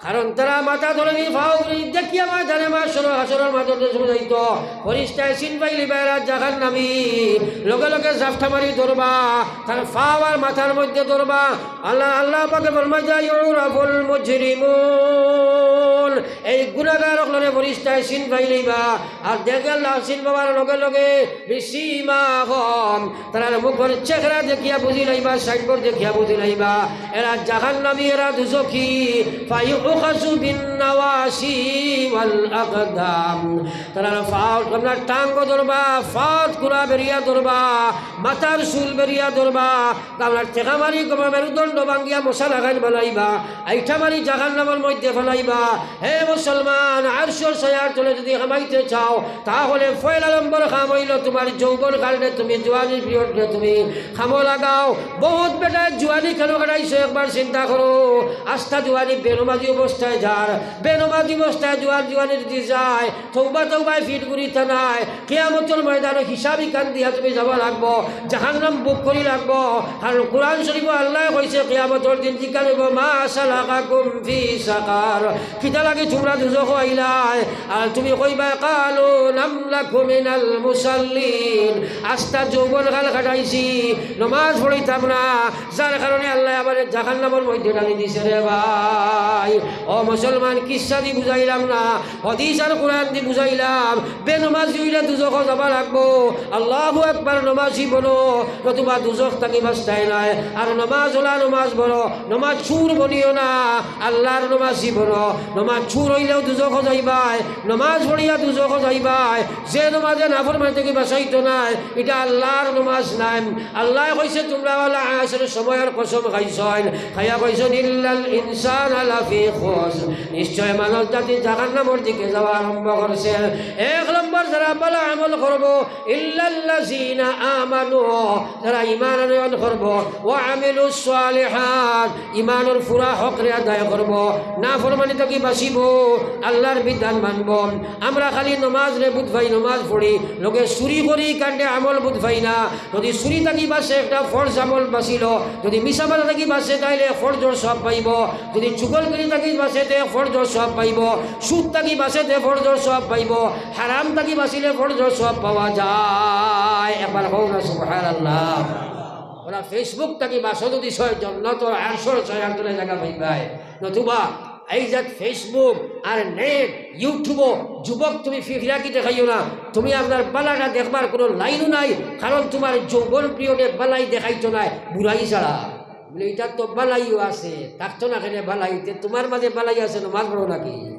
কারণ তারা মাথা তলেদি পাও তলেদি দেখিয়া ময়দানে মাহশর, হাশরর মাঠর দেশো যাইতো। ফিরিস্তায় চিন পাইলিবা এরা জাহান্নামী, লগে লগে জাপটা মারি ধরবা, তার পাও আর মাথার মধ্যে ধরবা। আল্লাহ, আল্লাহ পাকে ফরমাইতা, "ইউরাফুল মুজরিমুন।" এই গুনাগার অকলরে ফিরিস্তায় চিন পাইলিবা। আর দেখে আল্লাহ চিন পাওয়ার লগে লগে বিসীমাহুম, তারার মুখর চেহারা দেখিয়া বুঝিলাইবা, সাইনবোর্ড দেখিয়া বুঝিলাইবা, এরা জাহান্নামী, এরা দুজখী। ফায়ুখাযু বিন নাওয়াসি ওয়াল আকদাম। তারার পাও, আপনার টাঙ্গ ধরবা, পাও খুড়া বেরিয়া ধরবা, মাথার চুল বেরিয়া ধরবা, আপনার ঠেকা মারি মেরুদণ্ড ভাঙ্গিয়া মশা লাখান বানাইবা, আইঠা মারি জাহান্নামর মধ্যে ফালাইবা। হে মুসলমান, আরশর ছায়ার তলে যুদি হামাইতে চাও, তাহলে পয়লা নম্বর কাম অইলো তুমার যৌবন কালরে তুমি, জুয়ানি পিরিয়ডরে তুমি কামো লাগাও। বহুত বেটায় জুয়ানি কেনে কাটাইছো একবার চিন্তা করো। আস্তা জুয়ানি বেনমাজি অবস্থায় যার, বেনমাজি অবস্থায় জুয়ান জুয়ানি যুদি যায়, তওবা তওবায় ফিট করিতা নায়। কিয়ামতর ময়দানো হিসাব ইখান দিয়া তুমি যাওয়া লাগবো, জাহান্নাম ভোগ করি লাগবো। কারণ কুরআন শরীফো আল্লায় কইছে, কিয়ামতর দিন জিকান অইবো, "মা সালাকাকুম ফি সাকার?" কিতা লাগি তুমরা দুজখো আইলায়? আর তুমি কইবায়, "কালু লাম নাকু মিনাল মুসাল্লিন।" আস্তা যৌবন কাল কাটাইছি, নমাজ পড়িতাম না, যার কারণে আল্লায় আমারে জাহান্নামর মধ্যে ঢালি দিছে রে ভাই। ও মুসলমান, কিচ্ছা দি বুঝাইলাম না, হাদিস আর কুরআন দি বুঝাইলাম। বেনমাজি অইলে দুজখো যাওয়া লাগবো। আল্লাহু আকবার, নমাজি বনো, নতুবা দুজখ থাকি বাঁচতায় নায়। আর নমাজআলা নমাজ বনো, নমাজ চুর বনিও না, আল্লাহর নমাজি বনো। নমাজ চুর অইলেও দুজখো যাইবায়, নমাজ পড়িয়া দুজখো যাইবায়। যে নমাজে নাফরমানি থাকি বাঁচাইতো নায়, ইটা আল্লাহর নমাজ নায়। আল্লায় কইছে, তুমরা ওয়াল আসর, সময়র কসম খাইছইন, খাইয়া কইছইন, "ইল্লাল ইনসানা লাফি খুসর।" নিশ্চয় মানব জাতি জাহান্নামর দিকে যাওয়া আরম্ভ করছে। এক নম্বর, যারা ভালা আমল করবো, ইল্লাল্লাযিনা আমানু, যারা ঈমান আনয়ন করবো, ওয়া আমিলুস সালিহাত, ঈমানর পুরা হকরে আদায় করবো, নাফরমানি থাকি বাঁচিবো, আল্লাহর বিধান মানবো। আমরা খালি নমাজরে বুঝ পাই, নমাজ পড়ি, লগে চুরি করি, কাণ্ডে আমল বুঝ পাই না। যুদি চুরি থাকি বাঁচে, একটা ফরজ আমল বাঁচিলো। যুদি মিছা মাতা থাকি বাঁচে, তাইলে ফরজর সওয়াব পাইবো। যুদি চুগলখুরি থাকি বাঁচে, তে ফরজর সওয়াব পাইবো। সুদ থাকি বাঁচে, তে ফরজর সওয়াব পাইবো। হারাম থাকি বাঁচিলে ফরজর সওয়াব পাওয়া যায়। একবার কও না সুবহানাল্লাহ। ওরা Facebook থাকি বাঁচো যুদি ছয়, জন্নতর আরশর ছায়ার তলে জাগা পাইবায়। নতুবা এই জাত Facebook আর নেট, YouTube-ও যুবক তুমি ফি-, ফিরাকি দেখাইও না। তুমি আপনার বালাটা দেখবার কোনো লাইনও নাই, কারণ তোমার যৌবন পিরিয়ডে বালাই দেখাইতো নায়, বুড়াই ছাড়া। বলে, "ইটার তো বালাইও আছে, থাকতো না কেনে বালাই? তে তোমার মাঝে বালাই আছে, নমাজ পড়ো নাকি?"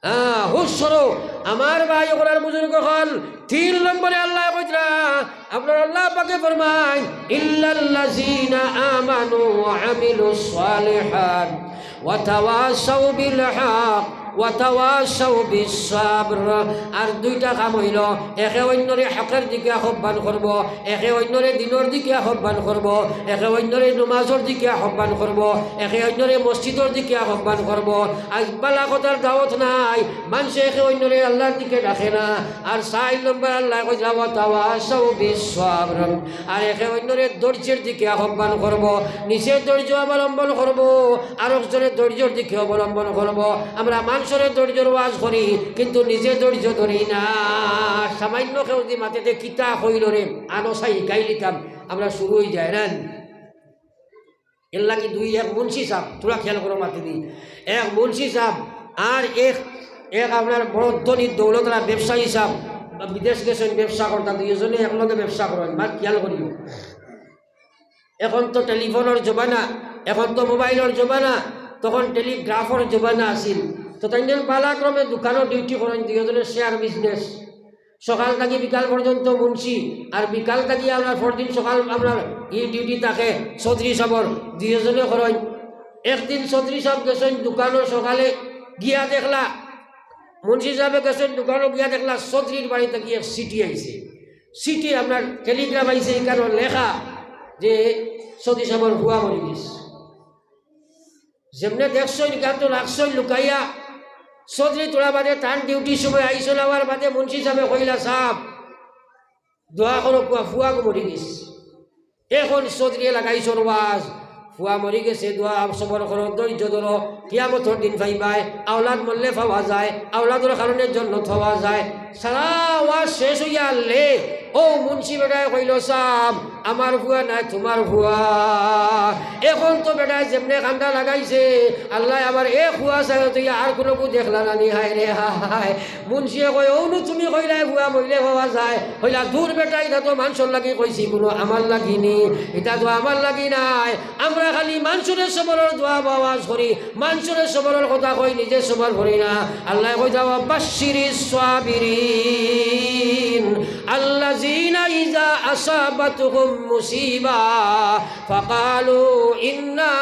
হ্যাঁ, হুশ করো। আমার ভাই অকল আর বুজুর্গ অকল, তিন নম্বরে আল্লায় কইতরা, আপনার আল্লাহ পাকে ফরমাইন, "ইল্লাল্লাযীনা আমানু ওয়া আমিলুস সালিহাত ওয়া তাওয়াসাউ বিল হক ওয়া তাওয়াসাউ বিস সাবর।" আর দুইটা কাম অইলো, একে অইন্যরে হকর দিকে আহ্বান করবো, একে অইন্যরে দিনর দিকে আহ্বান করবো, একে অইন্যরে নমাজর দিকে আহ্বান করবো, একে অইন্যরে মসজিদর দিকে আহ্বান করবো। আইজ বালা কথার দাওয়াত নাই, মানষে একে অইন্যরে আল্লার দিকে ডাকে না। আর চাইর নম্বর আল্লায় কইতরা, "ওয়া তাওয়াসাউ বিস সাবর।" আর একে অইন্যরে ধৈর্যর দিকে আহ্বান করবো, নিজে ধৈর্য অবলম্বন করবো, আরক জনরে ধৈর্যর দিকে অবলম্বন করবো। আমরা মানষরে ধৈর্যর ওয়াজ করি, কিন্তু নিজে ধৈর্য ধরি না। সামান্য কেউ যদি মাতে দে, "কিতা কইলো রে, আনো চাই হিকাই লিতাম", আমরা শুরু অই যায় না। এর লাগি দুই, এক মুন্সি সাব, থুড়া খেয়াল করো মাতে দি, এক মুন্সি সাব আর এক, এক আপনার বড় ধনী দৌলতওয়ালা ব্যবসায়ী সাব, বিদেশ গেছইন ব্যবসা করতা, দুইজনে একলগে ব্যবসা করইন, মাত খেয়াল করিও। এখন তো টেলিফোনর জমানা, এখন তো মোবাইলর জমানা, তখন টেলিগ্রাফর জমানা আছিল। তো তাইন বালাক্রমে দোকানো ডিউটি করইন, দুইজনে শেয়ার বিজনেস। সকাল থাকি বিকাল পর্যন্ত মুন্সি, আর বিকাল থাকি আপনার পরদিন সকাল আপনার ই ডিউটি থাকে চৌধুরী সাবর, দুইজনে করইন। একদিন চৌধুরী সাব গেছইন দোকানো সকালে, গিয়া দেখলা, মুন্সি সাবে গেছইন দোকানো, গিয়া দেখলা চৌধুরীর বাড়ি থাকি এক চিঠি আইছে। চিঠি আপনার টেলিগ্রাম আইছে, ইখানো লেখা যে চৌধুরী সাবর ফুয়া মরি গেছে। যেমনে দেখছইন, ইখান তো রাখছইন লুকাইয়া। চৌধুরী থুড়া বাদে তান ডিউটির সময় আইছইন, আওয়ার বাদে মুন্সি সাবে কইলা, "সাব, দোয়া করো, ফুয়া, ফুয়া গো মরি গেছে।" এখন চৌধুরীয়ে লাগাইছইন ওয়াজ, "ফুয়া মরি গেছে, দোয়া সবর করো, ধৈর্য ধরো, কিয়ামতর দিন পাইবায়, আওলাদ মরলে পাওয়া যায়, আওলাদর কারণে জন্নত পাওয়া যায়।" সারা ওয়াজ শেষ অইয়া আইলে অউ মুন্সি বেটায় কইলো, "সাব, আমার ফুয়া নায়, তুমার ফুয়া।" এখন তো বেটায় যেমনে কান্দা লাগাইছে, "আল্লায় আমার এ ফুয়া ছাড়া তো আর কুনুগু দেখলা না নি, হায় রে হায়।" মুন্সিয়ে কয়, "অউ নু তুমি কইলায় ফুয়া মরলে পাওয়া যায়।" কইলা, "দূর বেটা, ইটা তো মানষর লাগি কইছি, কুনু আমার লাগি নি, ইটা তো আমার লাগি নায়। আমরা খালি মানষরে সবরর দোয়া বা ওয়াজ করি, মানষরে সবরর কথা কই, নিজে সবর করি না।" আল্লায় কইতরা, "ওয়া বাশশিরিস সাবিরিন আল্লাযীনা ইযা আসাবাতহুম মুসিবা ফাকালু ইন্না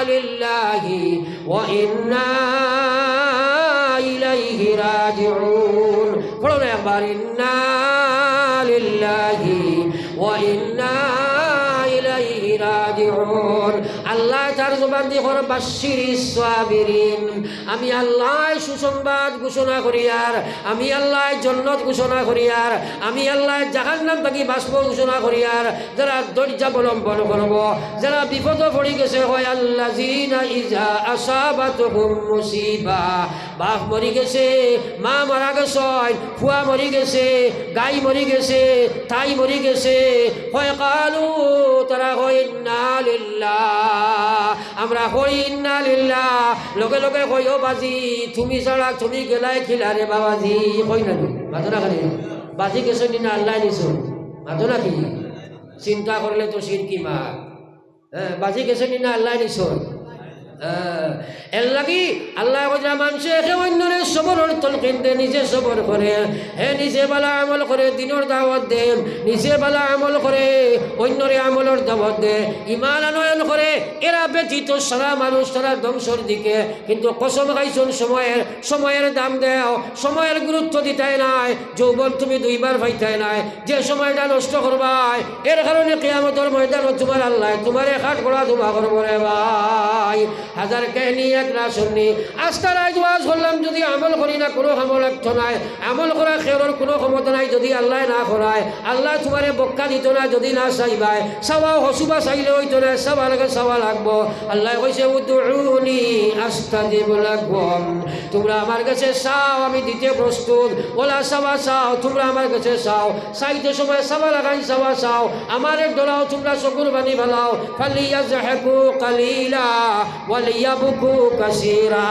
লিল্লাহি ওয়া ইন্না ইলাইহি রাজিউন।" পড়ো না একবার, "ইন্না লিল্লাহি ওয়া ইন্না ইলাইহি রাজিউন।" আল্লায় তার জবান দি কইরা, "বাশশিরিস সাবিরিন।" আমি আল্লায় সুসংবাদ ঘোষণা করিয়ার, আমি আল্লায় জন্নত ঘোষণা করিয়ার, আমি আল্লায় জাহান্নাম থাকি বাঁচবো ঘোষণা করিয়ার, যারা ধৈর্য অবলম্বন করবো, যারা বিপদো পড়ি গেছে, কয়, "আল্লাযীনা ইযা আসাবাতহুম মুসিবা।" বাপ মরি গেছে, মা মারা গেছইন, ফুয়া মরি গেছে, গাই মরি গেছে, তাই মরি গেছে, কয়, "কালু", তারা কয়, "ইন্না লিল্লাহ।" আমরা কই, "ইন্না লিল্লাহ", লগে লগে কই, "ও বাজি, তুমি ছাড়া তুমি গেলায় কিলা রে বাবাজি?" কই না নি? মাতো না খালি। বাজি গেছে নি না আল্লায় নিছইন? মাতো না কি? চিন্তা করলে তো শিরকি মাত। হ্যাঁ, বাজি গেছে নি না আল্লায় নিছইন? হ্যাঁ, এর লাগি আল্লায় কইরা মানষে একে অইন্যরে সবরর তলকিন দে, নিজে সবর করে, হে নিজে বালা আমল করে, দিনর দাওয়াত দে, নিজে বালা আমল করে, অইন্যরে আমলর দাওয়াত দে, ইমান আনয়ন করে, এরা ব্যতীত সারা মানুষ তারা ধ্বংসর দিকে। কিন্তু কসম খাইছইন সময়ের, সময়ের দাম দেও, সময়ের গুরুত্ব দিতায় নায়। যৌবন তুমি দুইবার পাইতায় নায়, যে সময়টা নষ্ট করবায়, এর কারণে কিয়ামতর ময়দানো তুমার আল্লায় তুমারে কাঠগড়া ধুমা করবো রে ভাই। হাজার কাহিনী এক না শুননি, আস্তা রাইত ওয়াজ করলাম, যদি আমল করি না, কুনু কামো লাগতো নায়। আমল করা কেউরর কুনু ক্ষমতা নাই, যদি আল্লায় না করায়, আল্লায় তুমারে বক্কা দিতো না, যদি না চাইবায়, চাওয়া হসুবা চাইলে অইতো নায়, চাওয়া লাগে, চাওয়া লাগবো। আল্লায় কইছে, "উদউনি আস্তাজিব লাকুম।" তুমরা আমার গেছে চাও, আমি দিতে প্রস্তুত। অলা চাওয়া চাও, তুমরা আমার গেছে চাও। চাইতে সময় চাওয়া লাখান চাওয়া চাও। আমারে ডরাও, তুমরা চকুর পানি ফালাও। ফালিয়াজহাকু কালিলা ওয়ালিয়াবকু কাসীরা।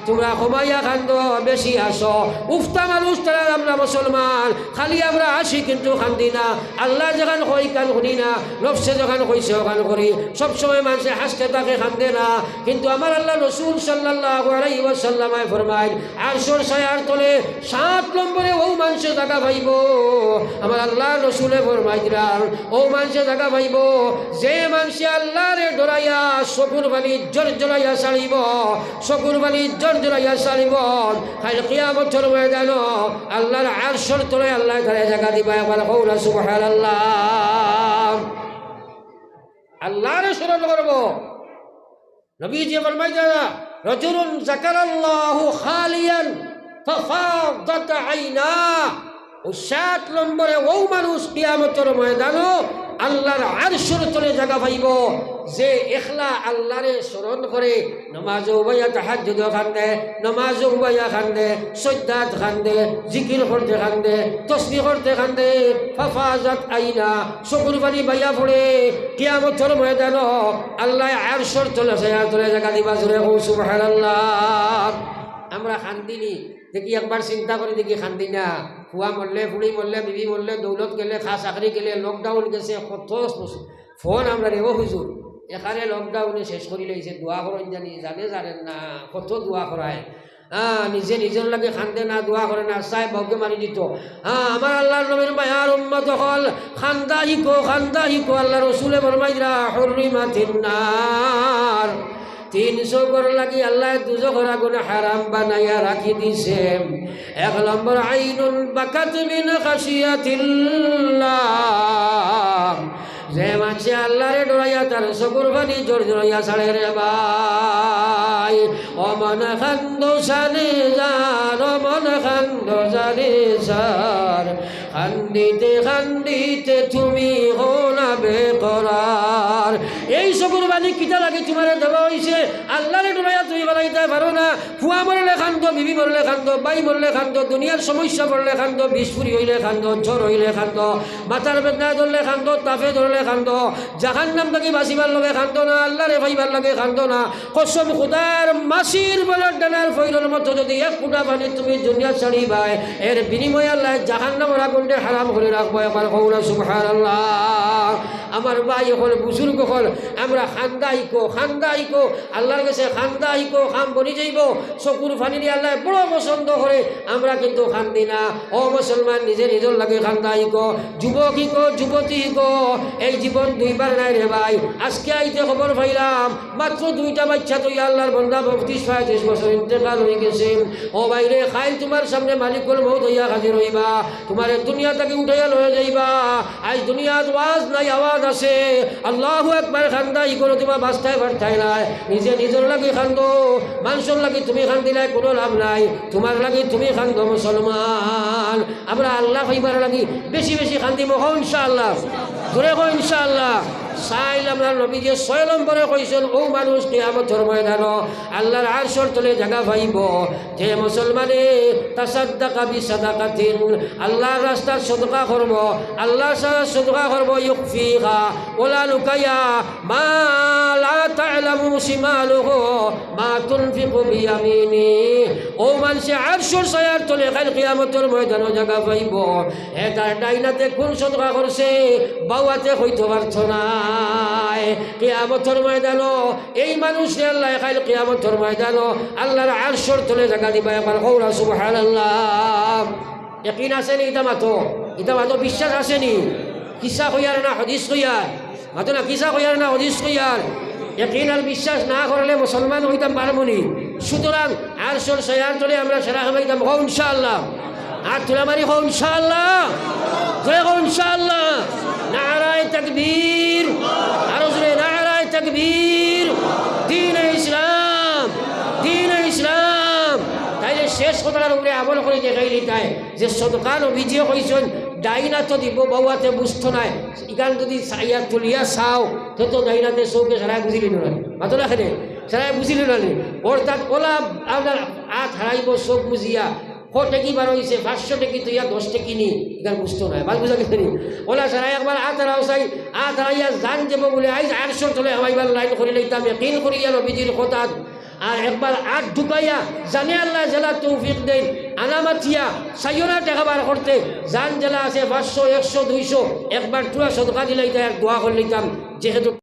তুমরা কমাইয়া কান্দো, বেশি হাসো। উফতা মানুষ তারা আমরা মুসলমান, খালি আমরা হাসি কিন্তু কান্দি না। আল্লায় যেখান কয় ইখান হুনি না, নফসে যেখান কইছে অখান করি। সবসময় মানষে হাসতে থাকে, কান্দে না। কিন্তু আমার আল্লার রসুল সাল্লাল্লাহু আলাইহি ওয়াসাল্লামে ফরমাইন, আরশর ছায়ার তলে সাত নম্বরে অউ মানষে জাগা পাইবো। আমার আল্লার রসুলে ফরমাইরা, অউ মানষে জাগা পাইবো, যে মানষে আল্লারে ডরাইয়া চকুর পানি জরজরাইয়া ছাড়িবো, চকুর পানি জরজরাইয়া ছাড়িবো। কাইল কিয়ামতর ময়দানো আল্লার আরশর তলে আল্লায় তারে জাগা দিবা। একবার কও না সুবহানাল্লাহ। আল্লারে স্মরণ করবো। নবীজি ফরমাইরা, "রাজুলুন যাকারাল্লাহু খালিয়ান ফাফাদাত আইনা।" অউ সাত নম্বরে অউ মানুষ কিয়ামতর ময়দানো আল্লার আরশর তলে জাগা পাইবো, যে একলা আল্লারে স্মরণ করে, নমাজো উবাইয়া তাহাজ্জুদো কান্দে, নমাজো উবাইয়া কান্দে, সজ্জাত কান্দে, জিকির করতে কান্দে, তসবিহ করতে কান্দে, ফাফাজাত আইনা, চকুর পানি বাইয়া পড়ে, কিয়ামতর ময়দানো আল্লায় আরশর তলে, ছায়ার তলে জাগা দিবা। জোরে কও সুবহানাল্লাহ। আমরা কান্দিনি, দেখি একবার চিন্তা করি দেখি কান্দি না। ফুয়া মরলে, ফুড়ি মরলে, বিবি মরলে, দৌলত গেলে, খা চাকরি গেলে, lockdown গেছে, কত ফোন আমরারে, "ও হুজুর, এখানে lockdown-এ শেষ করিলাইছে, দোয়া করইন জানি, জানে জানেন না, কত দোয়া করায়।" হ্যাঁ, নিজে নিজর লাগি কান্দে না, দোয়া করে না, চায় বাউকে মারি দিতো। হ্যাঁ, আমার আল্লার নবীর মায়ার উম্মত অকল, কান্দা হিকো, কান্দা হিকো। আল্লার রসুলে ফরমাইরা, "হুররিমাতিন নার।" তিন চকুর লাগি আল্লায় দুজখর আগুন হারাম বানাইয়া রাখি দিছে। এক নম্বর, আইনুন বাকাত মিন খাশিয়াতিল্লাহ। যে মানষে আল্লারে ডরাইয়া তার চকুর পানি জরজরাইয়া ছাড়ে রে ভাই। ও মন কান্দো জানে যার, ও মন কান্দো জানে যার, কান্দিতে কান্দিতে তুমি হও না বেকরার। এই চকুর পানি কিতা লাগি তুমারে দেওয়া অইছে? আল্লারে ডরাইয়া তুমি বানাইতায় পারো না। ফুয়া মরলে কান্দো, বিবি মরলে কান্দো, ভাই মরলে কান্দো, দুনিয়ার সমস্যা পড়লে কান্দো, বিষ ফুরি অইলে কান্দো, জ্বর অইলে কান্দো, মাথার বেদনায় ধরলে কান্দো, তাপে ধরলে কান্দো, জাহান্নাম থাকি বাঁচিবার লাগি কান্দো না, আল্লারে পাইবার লাগি কান্দো না। কসম খুদার, মাছির বলর ডানার ফইরর মতো যদি এক ফুটা পানি তুমি দুনিয়া ছাড়িবায়, এর বিনিময়ে আল্লায় জাহান্নামর আগুনরে হারাম করি রাখবো। একবার কও না সুবহানাল্লাহ। আমার ভাই অকল, বুজুর্গ অকল, আমরা কান্দা হিকো, কান্দা হিকো, আল্লার গেছে কান্দা হিকো, কাম বনি যাইবো। চকুর পানিরে আল্লায় বড় পছন্দ করে, আমরা কিন্তু কান্দি না। ও মুসলমান, নিজে নিজর লাগি কান্দা হিকো, যুবক হিকো, যুবতী হিকো, এই জীবন দুইবার নাই রে ভাই। আজকে আইতে খবর পাইলাম, মাত্র দুইটা বাইচ্চা থইয়া আল্লার বন্দা বত্রিশ পঁয়ত্রিশ বছর ইন্তেকাল অইগেছে। ও ভাইরে, কাইল তুমার সামনে মালিকুল মউত অইয়া হাজির অইবা, তুমারে দুনিয়া থাকি উঠাইয়া লইয়া যাইবা। আইজ দুনিয়াত ওয়াজ নাই, আওয়াজ আছে। আল্লাহু আকবার, কান্দা হিকো, তুমরা বাঁচতায় পারতায় নায়। নিজে নিজর লাগি কান্দো, মানষর লাগি তুমি কান্দিলায় কুনু লাভ নাই, তুমার লাগি তুমি কান্দো মুসলমান। আমরা আল্লা পাইবার লাগি বেশি বেশি কান্দিমু, কও ইনশাআল্লাহ, জোরে কও ইনশাআল্লাহ। চাইল আমরার নবীজিয়ে ছয় নম্বরে কইছইন, অউ মানুষ কিয়ামতর ময়দানো আল্লার আরশর তলে জাগা পাইবো, যে মুসলমানে তাসাদ্দাকা বিসাদাকাতিন, আল্লার রাস্তাত সদকা করবো, আল্লার রাস্তাত সদকা করবো, ইউখফিহা, অলা লুকাইয়া, মা লা তা'লামু শিমালুহু মা তুনফিকু বিয়ামিনিহি। অউ মানষে আরশর ছায়ার তলে কাইল কিয়ামতর ময়দানো জাগা পাইবো। হে তার ডাইন আতে কুন সদকা করছে, বাউ আতে কইতো পারতো নায়। কিয়ামতর ময়দানো এই মানুষরে আল্লায় কাইল কিয়ামতর ময়দানো আল্লার আরশর তলে জাগা দিবা। একবার কও না সুবহানাল্লাহ। ইয়াকিন আছে নি ইতা মাতো? ইতা মাতো বিশ্বাস আছে নি? কিসা কইয়ার না হাদিস কইয়ার? মাতো না, কিসা কইয়ার না হাদিস কইয়ার? ইয়াকিন আর বিশ্বাস না করলে মুসলমান অইতাম পারমু নি? সুতরাং আরশর ছায়ার তলে আমরা সারা হামাইতাম, কও ইনশাআল্লাহ। আত তুলা মারি কও ইনশাআল্লাহ। জোরে কও ইনশাআল্লাহ। নারায়ে তাকবীর। আরো জোরে নারায়ে তাকবীর। দ্বীনে ইসলাম। দ্বীনে ইসলাম। তাইলে শেষ কথাটার উপরে আমল করি দেখাইলিতায় যে সদকা নবীজিয়ে কইছইন, ডাইন আতো দিব, বাউ আতে বুঝতো নায়। ইখান যদি চাইয়া তুলিয়া চাও, তে তো ডাইন আতে চউখে সারায় বুঝিলিলো না। মাতো না কেনে? সারায় বুঝিলিলো না। অর্থাৎ অলা আপনার আত হারাইবো চউখ বুঝিয়া, ক টেকি বার অইছে, পাঁচশো টেকি থইয়া দশ টেকি নি, ইখান বুঝতো নায়। মাত বুঝা গেছে নি? অলা সারায় একবার আত হারাও চাই, আত হারাইয়া জান যাইবো বুলে, আইজ আরশর তলে হামাইবার লাইন করিলাইতাম, ইয়াকিন করিয়া নবীজির কথাত। আর একবার আত ঢুকাইয়া জানে আল্লায় যেলা তৌফিক দেইন, আনা মাতিয়া চাইও না টেকা বার করতে, জান যেলা আছে পাঁচশো, একশো, দুইশো, একবার টুরা সদকা দিলাইতাম, এক দোয়া করিলাইতাম, যেহেতু